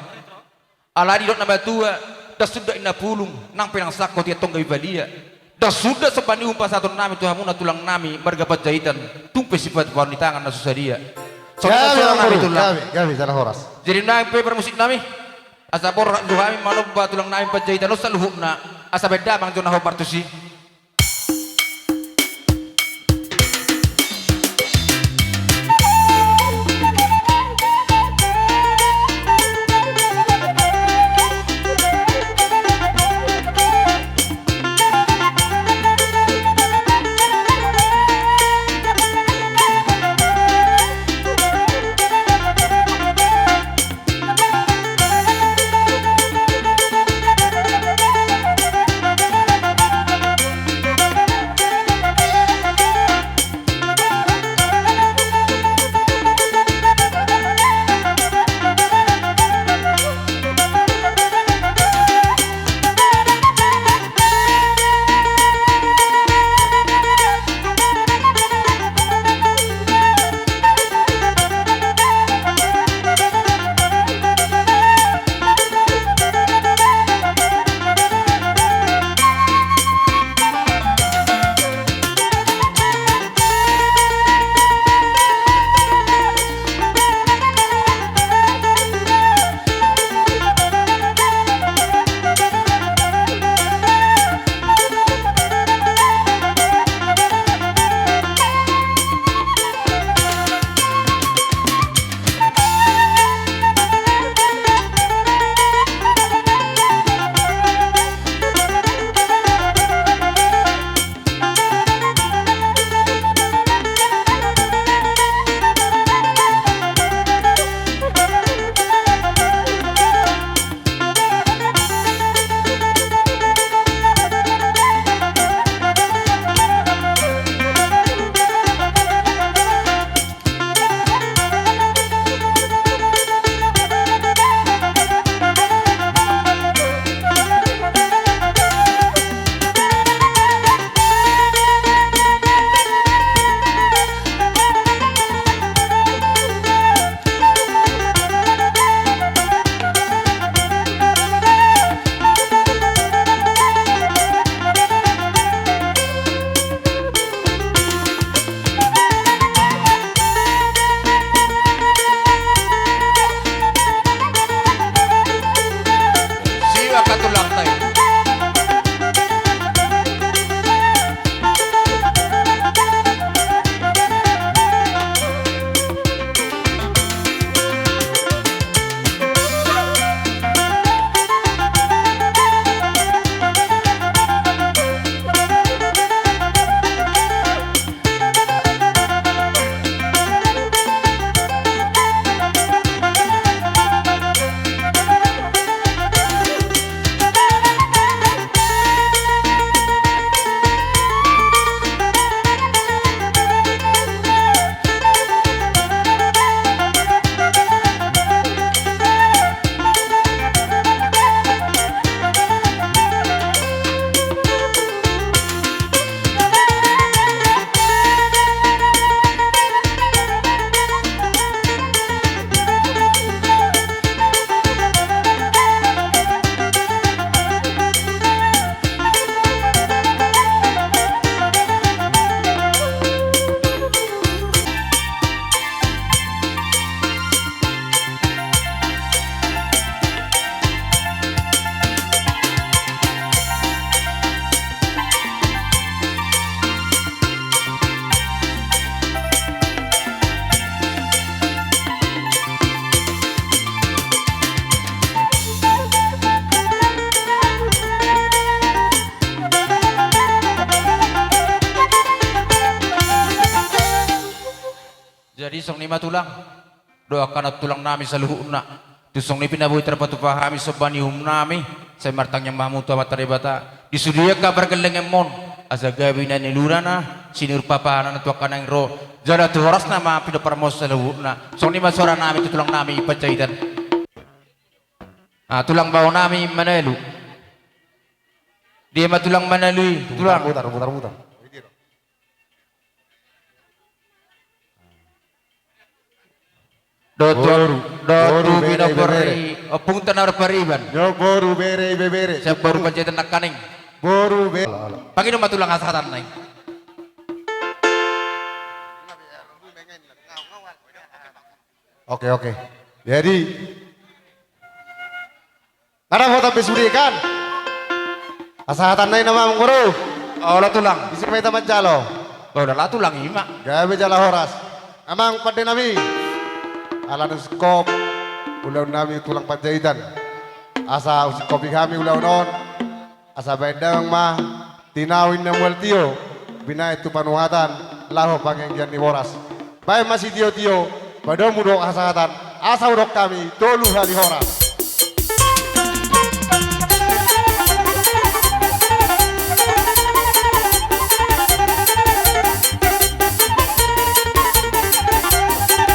Alai didok na matua, ndang sundat inna pulung, nang pe nang sangkot ia tong gabe balia. Tarsongon on do somba ni uhum pasahatonnami tu hamuna tulangnami marga Panjaitan, tung pe sipatupaon ni tangan na so sadia. Songon i ma suaranami tulang. Gabe, gabe, jala horas. Jadi nang pe parmusiknami, asa borhat jo hami manomba tulangnami Panjaitan on saluhutna, asa baen damang jo na hombar tusi. Jadi songon i ma tulang, dohot angka tulang nami saluhutna. Tu songon i pe na boi tarpatupa hami somba ni uhum nami, sai martangiang ma hamu tu Amanta Debata. Di sude angka pargellengan on, asa gabe na niluluan na, sinur papahanana tu angka naeng ro, jala tu horasna ma pinompar on saluhutna. Songon i ma suara nami tu tulang nami Panjaitan. Ah, tulang bao nami Manalu. Dia ma tulang Manalu i, tulang. Putar, putar, putar. Dohot tu, boru, dohot boru, tu bere, pinompar bebere. Ompungta na marpariban. Yo, boru, bere, ibebere. Siap boru Panjaitan nangkaning. Boru be. Pangido ma tulang hasahatanna i. Oke, oke. Jadi, nunga dapotan be sude kan? Hasahatanna i nama amang boru. Olo tulang. Ise ma hita manjalo? Olo, laho tulang i ma. Gabe jala horas. Amang pande nami. Ala naung singkop ulaon nami tulang Panjaitan. Asa husingkopi hami ulaon on. Asa baen damang ma, tinau inna mual tio, binaen tu panuhatan, laho panganggian ni boras. Baen ma sitiotio, padomu dohot hasahatan, asa hudok hami, tolu hali horas.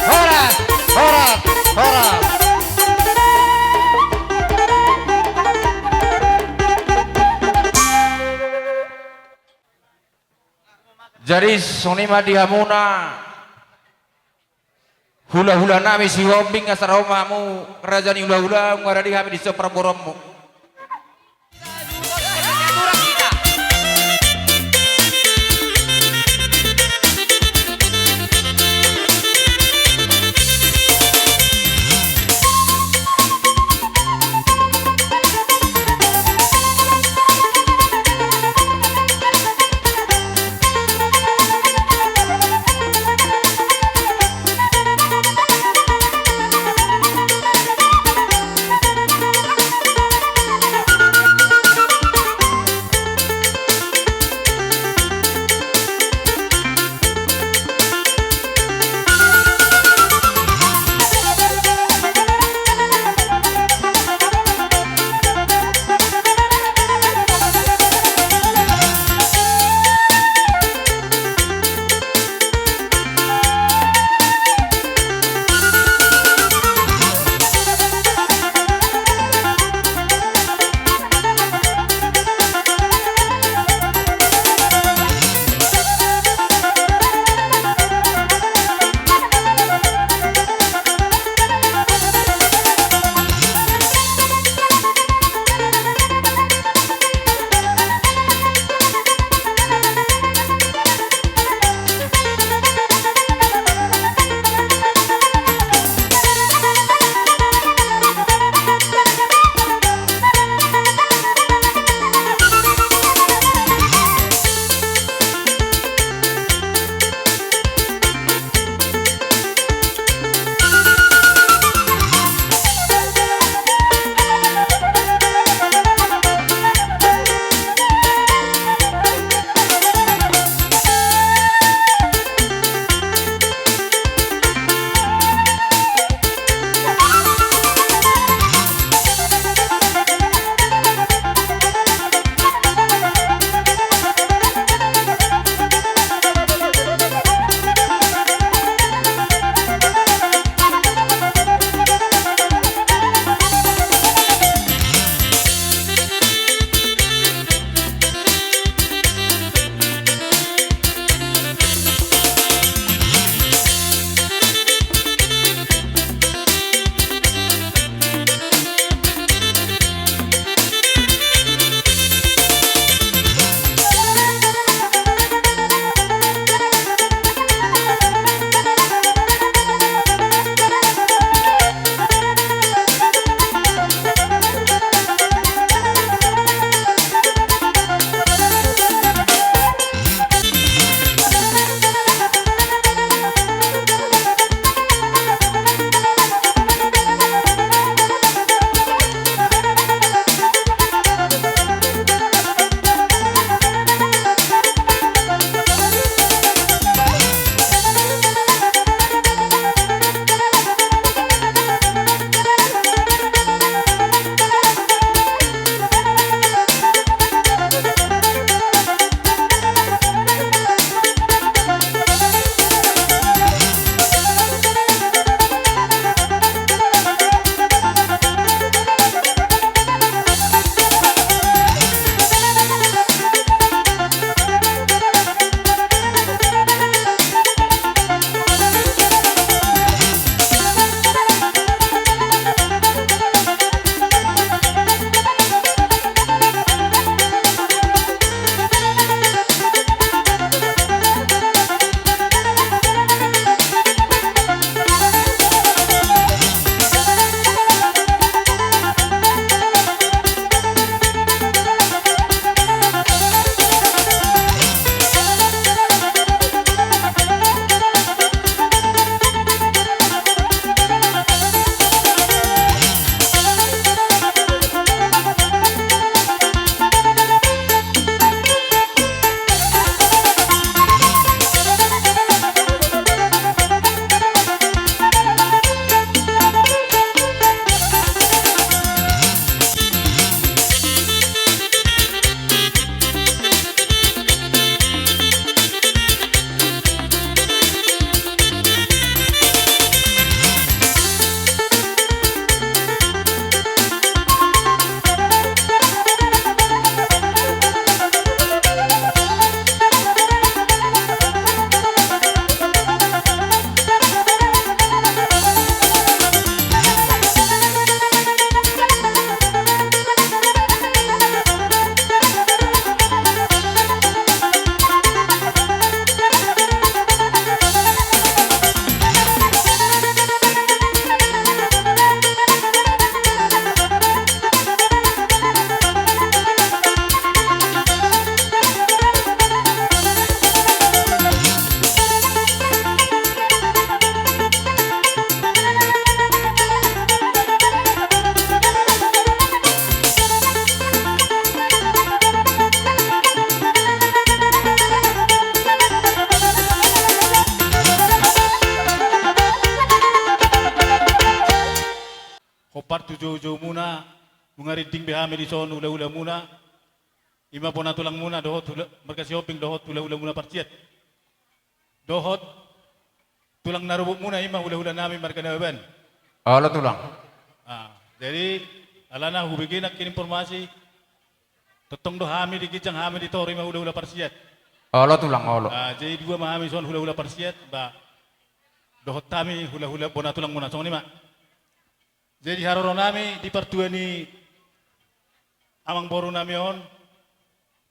Horas, horas, horas. Jadi songon i ma di hamuna hulahula nami Sihombing, asa ro ma hamu raja ni hulahula, nunga rade hami dison parboruonmu. Joujoumuna, nunga rinding be hami dison hulahulamuna, ima bona tulangmuna dohot hula, marga Sihombing dohot hulahulamuna parsiat. Dohot tulang na rorobotmuna ima hulahulanami marga Nababan. Olo tulang. Ah, jadi alana hubege nangkin informasi, tongtong do hami di ginjang hami di toru ima hulahula parsiat. Olo tulang, olo. Ah, jadi dua ma hami dison hulahula parsiat, ba dohot hami hulahula bona tulangmuna, songon i ma. Jadi haroronami di partua ni amangborunami on,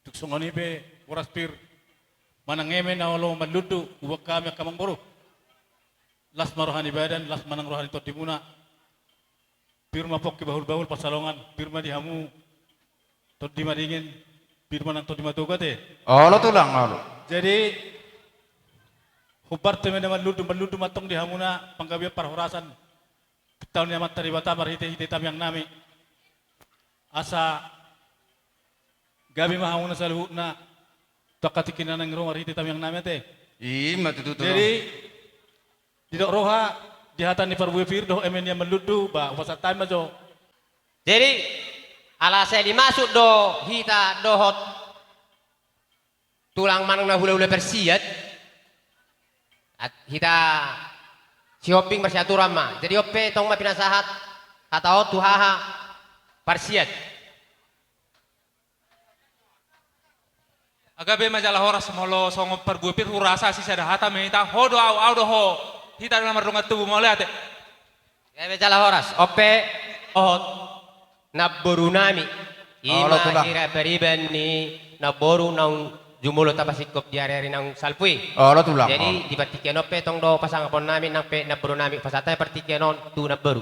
tung songon i pe horas pir manang eme na olo manlundu, huboan hami angka amangboru. Las ma roha ni badan, las ma nang roha ni tondimuna. Pir ma pongki bahulbahul pansalongan, pir ma di hamu tondi madingin, pir ma nang tondi matogu ate. Olo tulang, olo. Jadi hombar tu eme na manlundu, manlundu ma antong di hamuna panggabean parhorasan, pintaon ni Amanta Debata marhitehite tangiangnami. Asa gabe ma hamuna saluhutna tu angka tingki na naeng ro marhite tangiangnami ate. I ma tutu, tulang. Jadi didok roha di hata ni parbue pir dohot eme na manlundu, ba hupasahat hami ma jo. Jadi ala sai dimaksud do hita dohot tulang manang na hulahula parsiat, at-, hita Sihombing marsiaturan ma. Jadi on pe tong ma pinasahat hata on tu haha parsiat. Gabe ma jala horas, molo songon parbue pir hurasa sisada hata ma hita, ho do au, au do ho, hita do na mardongan tubu, mauliate. Gabe jala horas, on pe dohot namborunami. Olo, ima tulang. Hira pariban ni namboru naung jumolo tapasingkop di ariari naung salpu i. Olo tulang. Jadi di partingkian on pe tong do pasangaponnami nang pe namborunami, pasahat hami partingkian on tu namboru.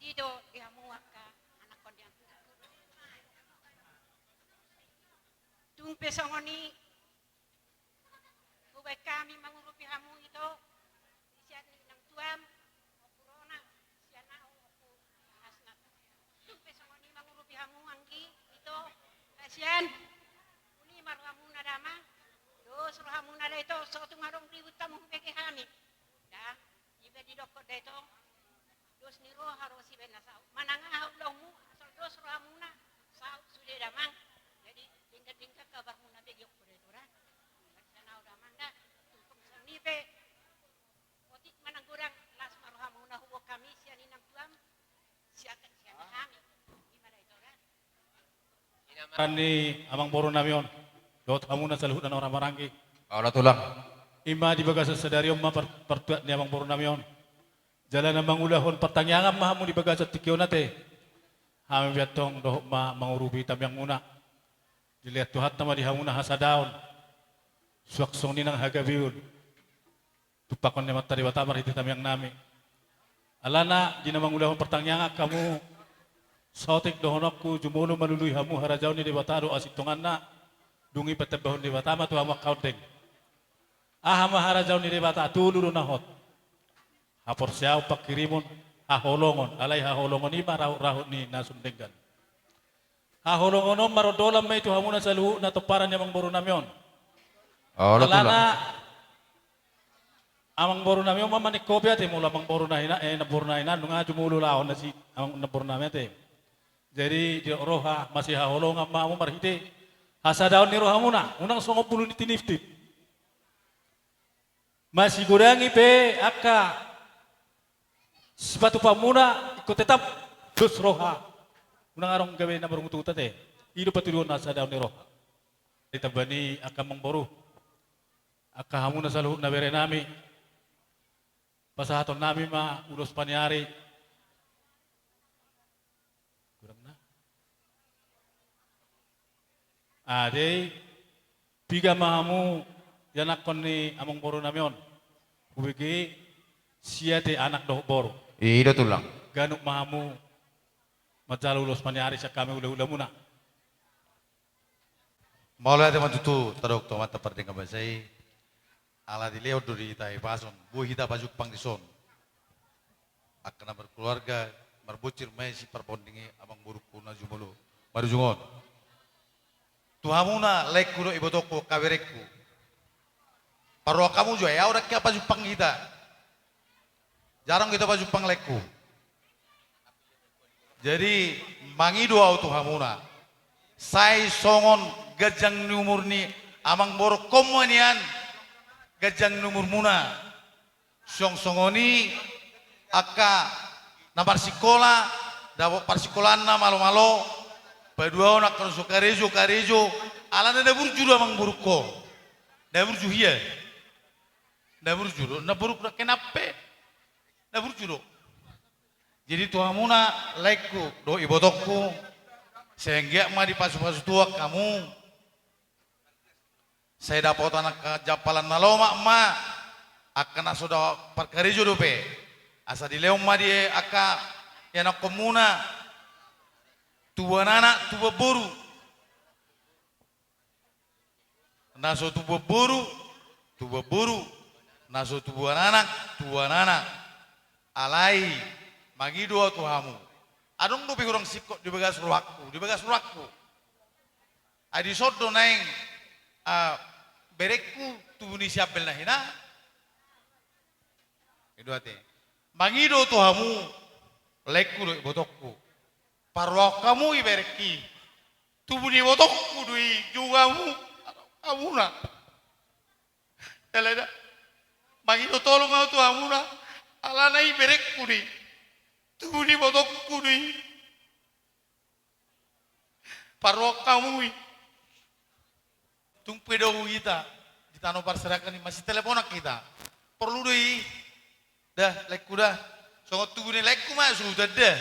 Ito di hamu angka anakkon di angka. Tung pe songon i hubaen hami mangurupi hamu ito, sian ni nang tuam, ompu Rona, sian ahu, ompu Hasnat. Tung pe songon i mangurupi hamu anggi ito, hasian, uli ma rohamuna damang, dos rohamuna da ito, so tung adong ribut hamu hubege hami. Da, iba didokkon da ito, dos ni roha ro sibaen na saut. Manang aha ulaonmu, asal dos rohamuna, saut sude damang. Jadi denggan-denggan kabarmuna begeonku da ito da. Sian ahu damang da. Tungkung sian i pe, otik manang godang, las ma rohamuna, huboan hami sian i nang tuam, sian, sian hami. Ima da ito da. Di na marhaha ni amangborunami on dohot hamuna saluhutna na marhaha maranggi. Olo tulang. Ima di bagasan sadari on ma par-, partuat ni amangborunami on. Jala na mangulahon partangiangan ma hamu di bagasan tingki on ate. Hami pe antong dohot ma mangurupi tangiangmuna. Dilehon Tuhanta ma di hamuna hasadaon, suang songon i nang hagabeon. Tumpahon ni Amanta Debata marhite tangiangnami. Alana di na mangulahon partangiangan hamu, saotik dohononku, jumolo malului hamu, harajaon ni Debata do hasintonganna. Dung i patambahon Debata ma tu hamu angka ondeng. Aha ma harajaon ni Debata? Tolu do na hot. Haporseaon, panghirimon, haholongon. Alai haholongon i ma rahut-rahut ni na sun denggan. Haholongon on marondolan ma i tu hamuna saluhutna pomparan ni amangborunami on. Olo tulang. Alana amangborunami on ma maningkopi ate, molo amangboru na hina, eh, namboru na hina, nunga jumolo laho na si amang namboru nami ate. Jadi didok roha, masihaholongan ma hamu marhite hasadaon ni rohamuna, unang songon bulu ni tiniptip. Masigodangi pe angka sipatupaonmuna, ingkon tetap dos roha. Unang adong gabe na marungutungut ate. I do patuduhon hasadaon ni roha. Ditamba ni angka amangboru, angka hamuna saluhutna berenami, pasahatonnami ma ulos paniari. Godang na. Ate, piga ma hamu ianakhon ni amangborunami on? Hubege sia ate anak dohot boru. I do tulang. Ganup ma hamu manjalo ulos paniari sian hami hulahulamuna. Mauliate ma tutu tadok tu Amanta Pardenggan Basa i. Ala dilehon do di hita hipason, boi hita pajumpang dison. Angka na markeluarga, marbonsir ma i siparbonding i, amangborungku na jumolo marujung on. Tu hamuna laengku dohot ibotongku, angka berengku. Parrohahon hamu jo, ai au ndang hea pajumpang hita. Jarang hita pajumpang laengku. Jadi, mangido au tu hamuna. Sai songon ganjang ni umur ni amangborungkon ma nian ganjang ni umurmuna. Songon songon i angka na parsikola, dapot parsikolaan na malo-malo, paduahon angka na so karejo, karejo, alana na burju do amangborungkon. Na burju hia. Na burju do, na buruk na kenampe. Na burju do. Jadi tu hamuna laengku dohot ibotongku, sai anggiat ma dipasu-pasu Tuhan hamu. Sai dapotan angka jampalan na lomak ma angka na so da parkarejo dope. Asa dilehon ma di angka ianakhonmuna tubuan anak, tubuan boru. Na so tubuan boru, tubuan boru. Na so tubuan anak, tubuan anak. Alai mangido au tu hamu. Adong dope hurang singkop di bagas rohangku, di bagas rohangku. Ai dison do naeng, ah, berengku tubu ni si Ambel na hina. I do ate. Mangido tu hamu, laengku dohot ibotongku. Parrohahon hamu i berengki. Tubu ni ibotongku do i, juga hamu, hamuna. Alai da. Mangido tolong au tu hamuna, alana i berengku do i. Tubu ni ibotongku do i. Parrohahon hamu i. Tung pe dohot hita di tano parserahan i, masiteleponan hita. Porlu do i. Da, laengku da. Songon tubu ni laengku ma, so hutanda.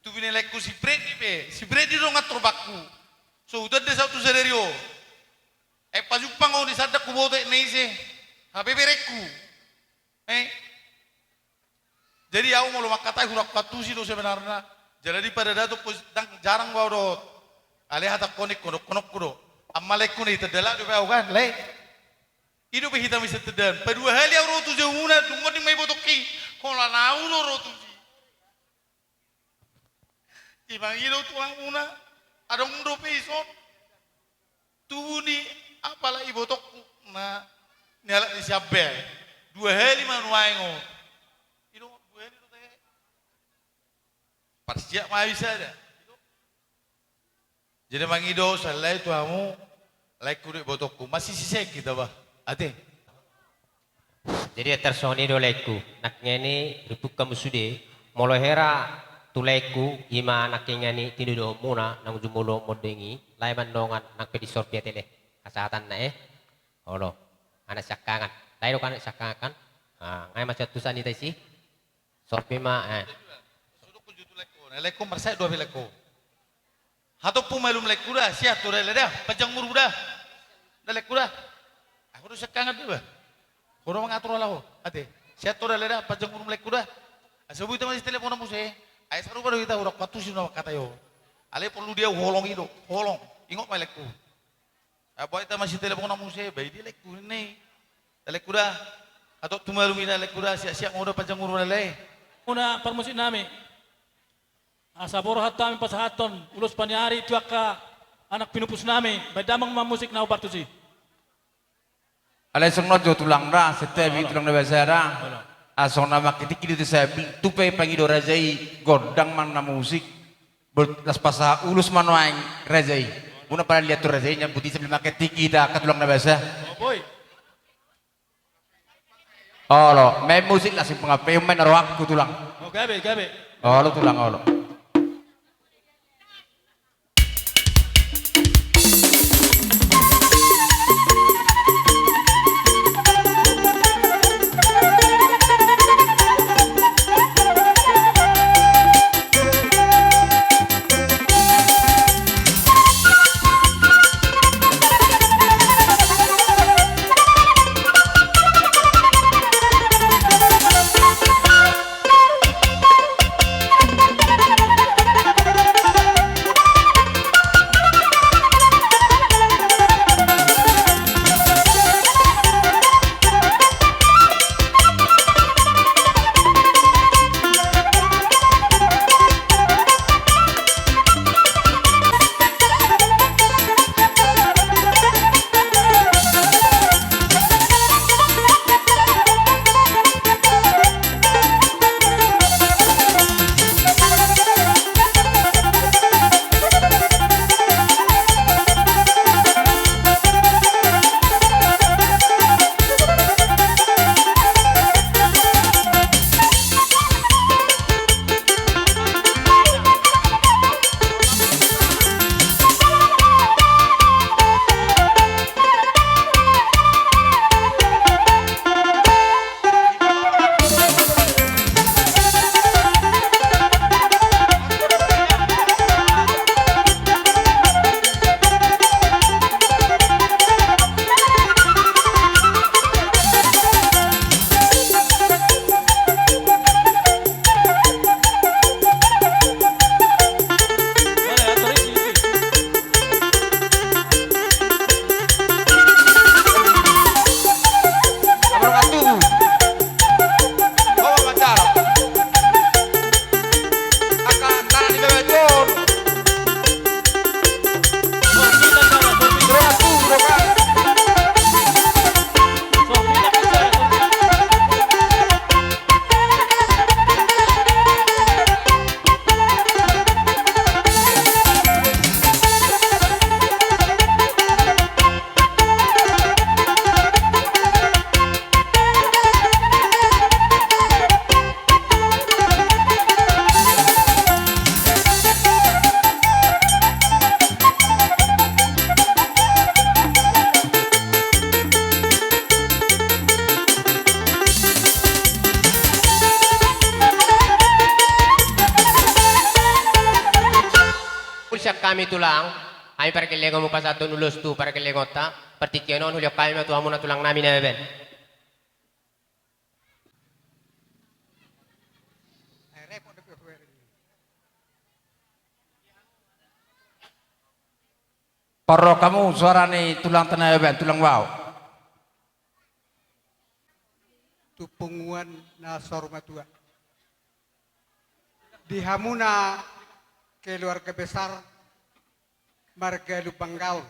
Tubu ni laengku si Freddy pe. Si Freddy do nga torpakku. So hutanda saut tu sadari on. Eh, pajumpang on di sandang huboto na ise. Hape berengku. Eh. Jadi au molo mangkatai hurang huantusi do sebenarna. Jala di pada datuk pos-, ndang jarang au dohot. Alai hatangkon i honohononku do. Amma laengku na hita dalak dope au kan, lae. I dope hita misa tandaan. Padua hali au ro tu jabuna, dung monding ma ibotongki. Holan au do ro tusi. Dimangido tu hamuna, adong dope ison. Tubu ni apala ibotongku na nialap ni si Ambel. Dua hali ma nuaeng on. I do dua hali do te. Parsiap ma bisa da. Jadi mangido sahali tu hamu, laengku dohot ibotongku. Masisise hita bah. Ate. Jadi antar songon i do laengku, nangkiningan i ripuk hamu sude, molo hera tu laengku, ima nangkiningan i tinodohonmuna, naung jumolo monding i, lae mandongan nang pe di sorpi ate le, hasahatanna eh. Olo, anak siangkangan, lae do kan anak siangkangan kan, ah, ngai ma sian tusan ita isi, sorpi ma eh. Suduk kunju tu laengku, laengku marsae dua pe laengku. Hatompu malum laengku da, sian tu da lae da, panjang umur da. Da laengku da. Aku do siangkangan do ba. Aku do mangatur ala ho. Ate. Sian tu da lae da, panjang umur laengku da. Asa boi hita masiteleponan muse. Ai sarupa do hita hurang huantusi na mangkatai on. Alai porlu di au holong i do, holong. Ingot ma laengku. Ai boi hita masiteleponan muse, ba i dia laengku ninna i. Da laengku da. Hatompu malum i da laengku da, siap-siap ma ho da panjang umur lae. Muna parmusik nami. Asa borhat hami pasahathon ulos paniari tu angka anak pinupus nami, baen damang ma musik na hombar tusi. Alai songon on jo tulang da, setiap i tulang na basa da. Asa songon na mangkitingki do tu samping, tupa pangido raja i, gondang ma na musik. Boi las pasahat ulos ma nuaeng raja i. Muna pala liat tu raja i, nyambut i sambil mangkitingki hita angka tulang na basa. Olo, main musik langsung pangapehon main rohangku tulang. Oh, gabe, gabe. Olo tulang, olo. Hami tulang, hami pargellengonmu pasahathon ulos tu pargellengonta, partingkian on hulehon hami ma tu hamuna tulang nami Nababan. Parrohahon hamu suara ni tulangta Nababan, tulang Bao. Tu punguan na saur matua. Di hamuna keluarga besar marga Lumban Gaol.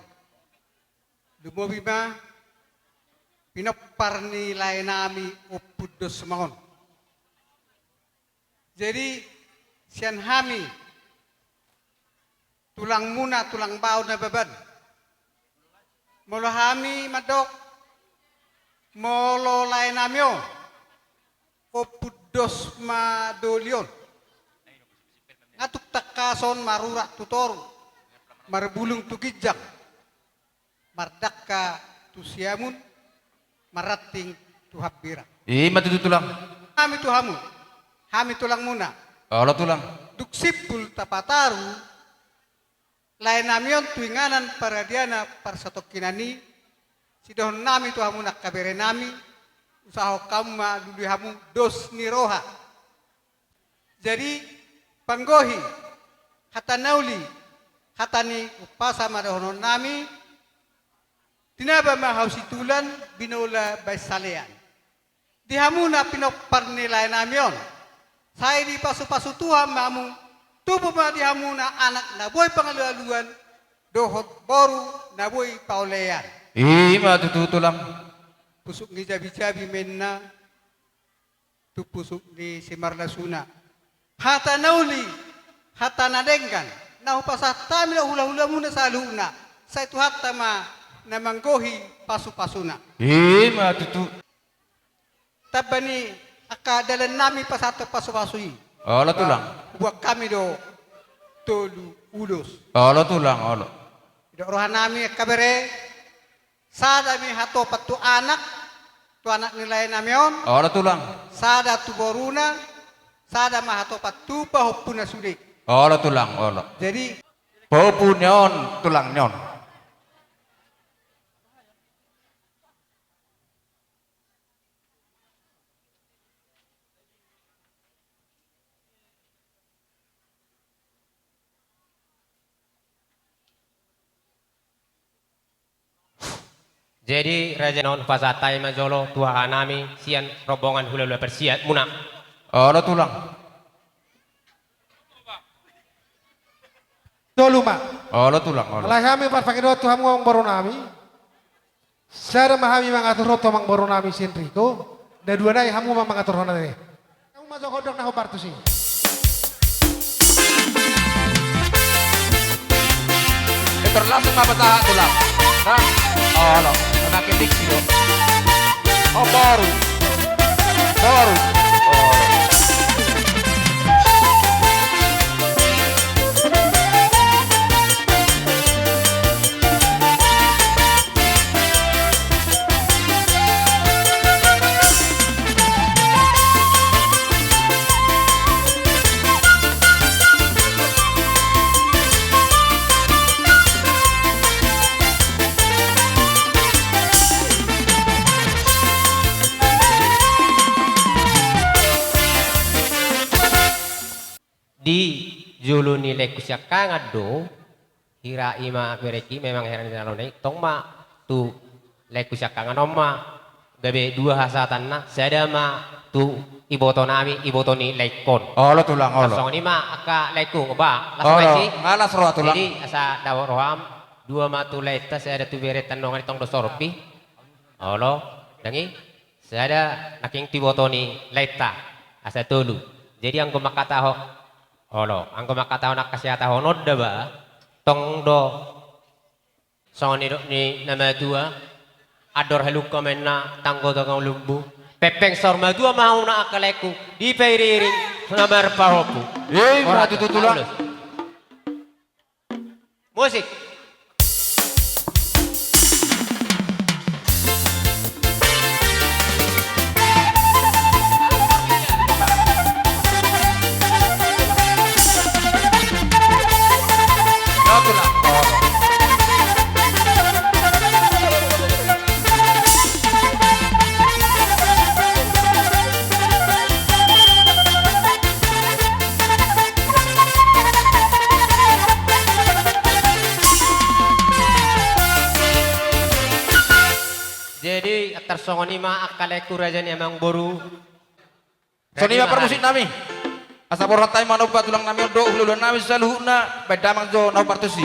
Lumobi ma pinompar ni laenami Ompu Dosma on. Jadi, sian hami, tulangmuna, tulang Bao Nababan. Molo hami mandok, molo laenami on, Ompu Dosma Doli on. Nga tung tangkason marurat tu toru, marbulung tu ginjang. Mardangka tu siamun, marranting tu hambirang. I ma tutu tulang. Hami tu hamu, hami tulangmuna. Olo tulang. Dung simpul tapataru, laenami on tu inganan paradiana parsatongkinan i, sidohononnami tu hamu angka berenami, usahahon hamu ma lului hamu dos ni roha. Jadi, panggohi, hata na uli, hata ni umpasa ma dohononnami, tinaba ma hau situlan, binola baen salean. Di hamuna pinompar ni laenami on, sai dipasupasu Tuhan ma hamu, tubu ma di hamuna anak na boi pangalualuan, dohot boru na boi paolean. I ma tutu tulang. Pusuk ni jabijabi ma inna, tu pusuk ni simarlasuna. Hata na uli, hata na denggan, na hupasahat hami dohot hulahulamuna saluhutna, sai Tuhanta ma na manggohi pasupasuna. I ma tutu. Tamba ni angka dalannami pasahathon pasupasu i. Olo tulang. Huboan hami do tolu ulos. Olo tulang, olo. Didok rohanami angka bere, sada ma i hatopan tu anak, tu anak ni laenami on. Olo tulang. Sada tu boruna, sada ma hatopan tu pahompuna sude. Olo tulang, olo. Jadi, pahompu ni on, tulang ni on. Jadi, raja on, pasahat hami ma jolo tu hahanami sian rombongan hulahula parsiat muna. Olo tulang. Tolu ma. Olo tulang, olo. Alai hami parpangidoan tu hamu amangborunami. Sada ma hami mangaturhon tu amangborunami si Enrico, na dua nai hamu ma mangaturhon ate. Hamu ma jo gondang na hombar tusi. Terlangsung ma pasahat tulang. Nah, olo, na ketik sih do. Oh, boru. Boru. Oh. Di jolo ni laengku siangkangan do, hira i ma berengki, memang hira ni dalan i, tong ma tu laengku siangkangan on ma gabe dua hasahatanna, sada ma tu ibotonami, iboto ni laengkon. Olo tulang, olo. Songon i ma angka laengku, ba, las roha i. Nga las roha tulang. Jadi asa dao roham, dua ma tu laenta, sada tu berenta, nunga i tong do sorpi. Olo, dang i. Sada nangkin tu iboto ni laenta, asa tolu. Jadi anggo mangkatahon, olo, anggo mangkatahon angka sihatahononda ba, tong do songon nidok ni na matua, andor halumpang ma inna, tanggo tongtong lumbu. Pengpeng saur matua ma hamuna angka laengku, dipairingiring na marpahompu. I ma tutu tulang. Musik. Jadi, tarsongon i ma angka laengku raja ni amangboru. Songon i ma parmusik nami. Asa borhat hami manomba tulang nami on dohot hulahula nami saluhutna, baen damang jo na hombar tusi.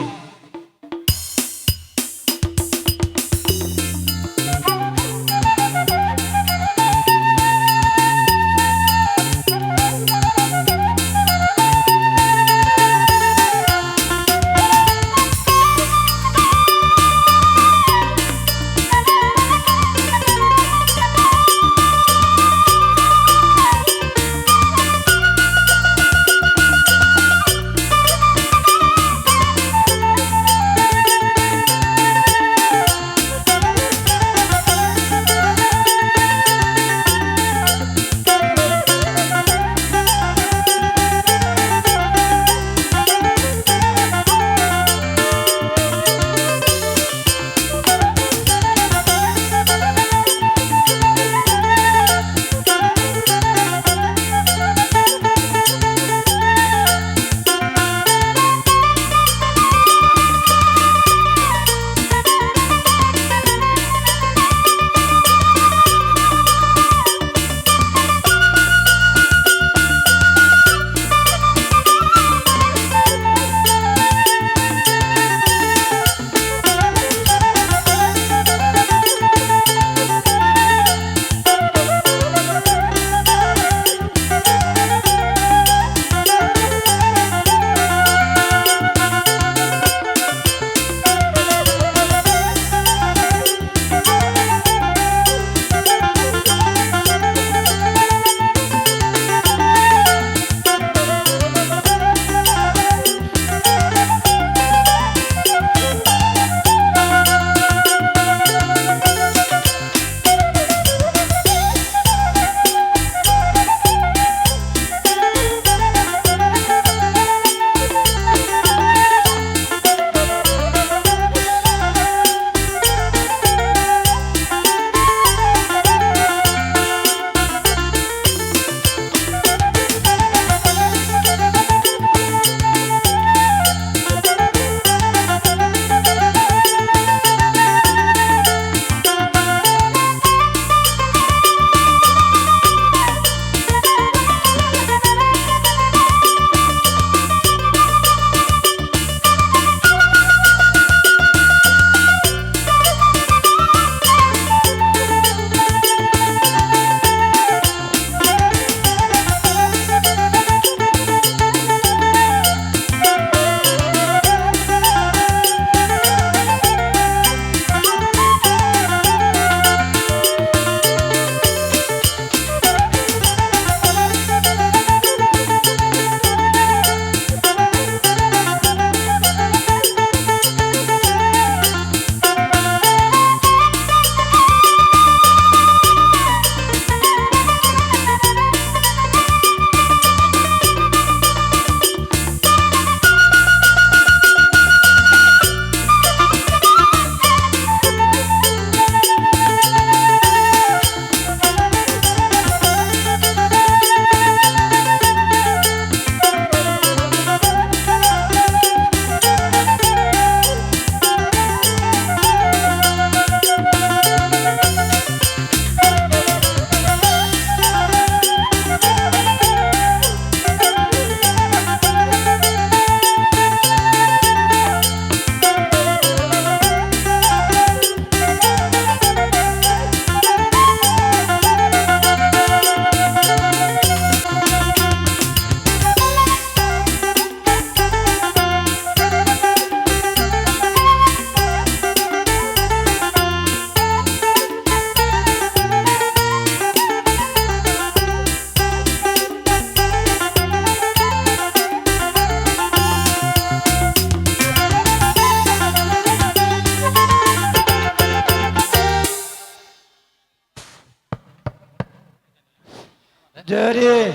Jadi,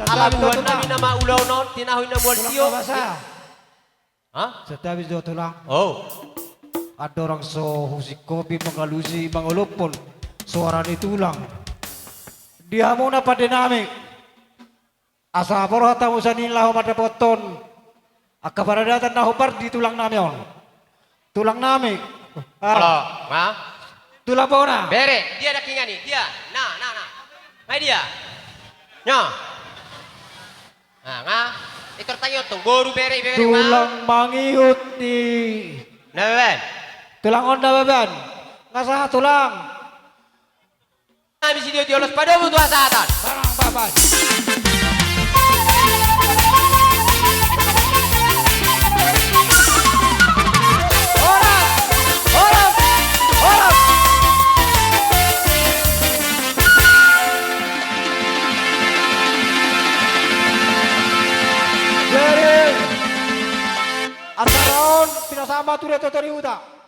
ala buhan nami nama ulaon on, tinahu inna mual tio. Santabi jo tulang. Oh. Andorang so husingkopi mangalusi mangolophon soara ni tulang. Di hamuna pande nami. Asa borhat hamu sian i laho mandapothon angka paradaton na hombar di tulang nami on. Tulang nami, Halo, nga? Tulang bona. Bere, dia dangkingan i, dia. Na, na, na. Nga dia. Nya. Na, nga. Itor tangi otong, boru bere, bere, nga. Tulang mangihut ni. Na, beben. Tulang on na, beben. Nga sahat tulang. Hami sitio-tio, las padomu tu hasahatan. Barang baban. Horas, horas, horas. Jadi, acara on pinasama tu Reto Toriuta.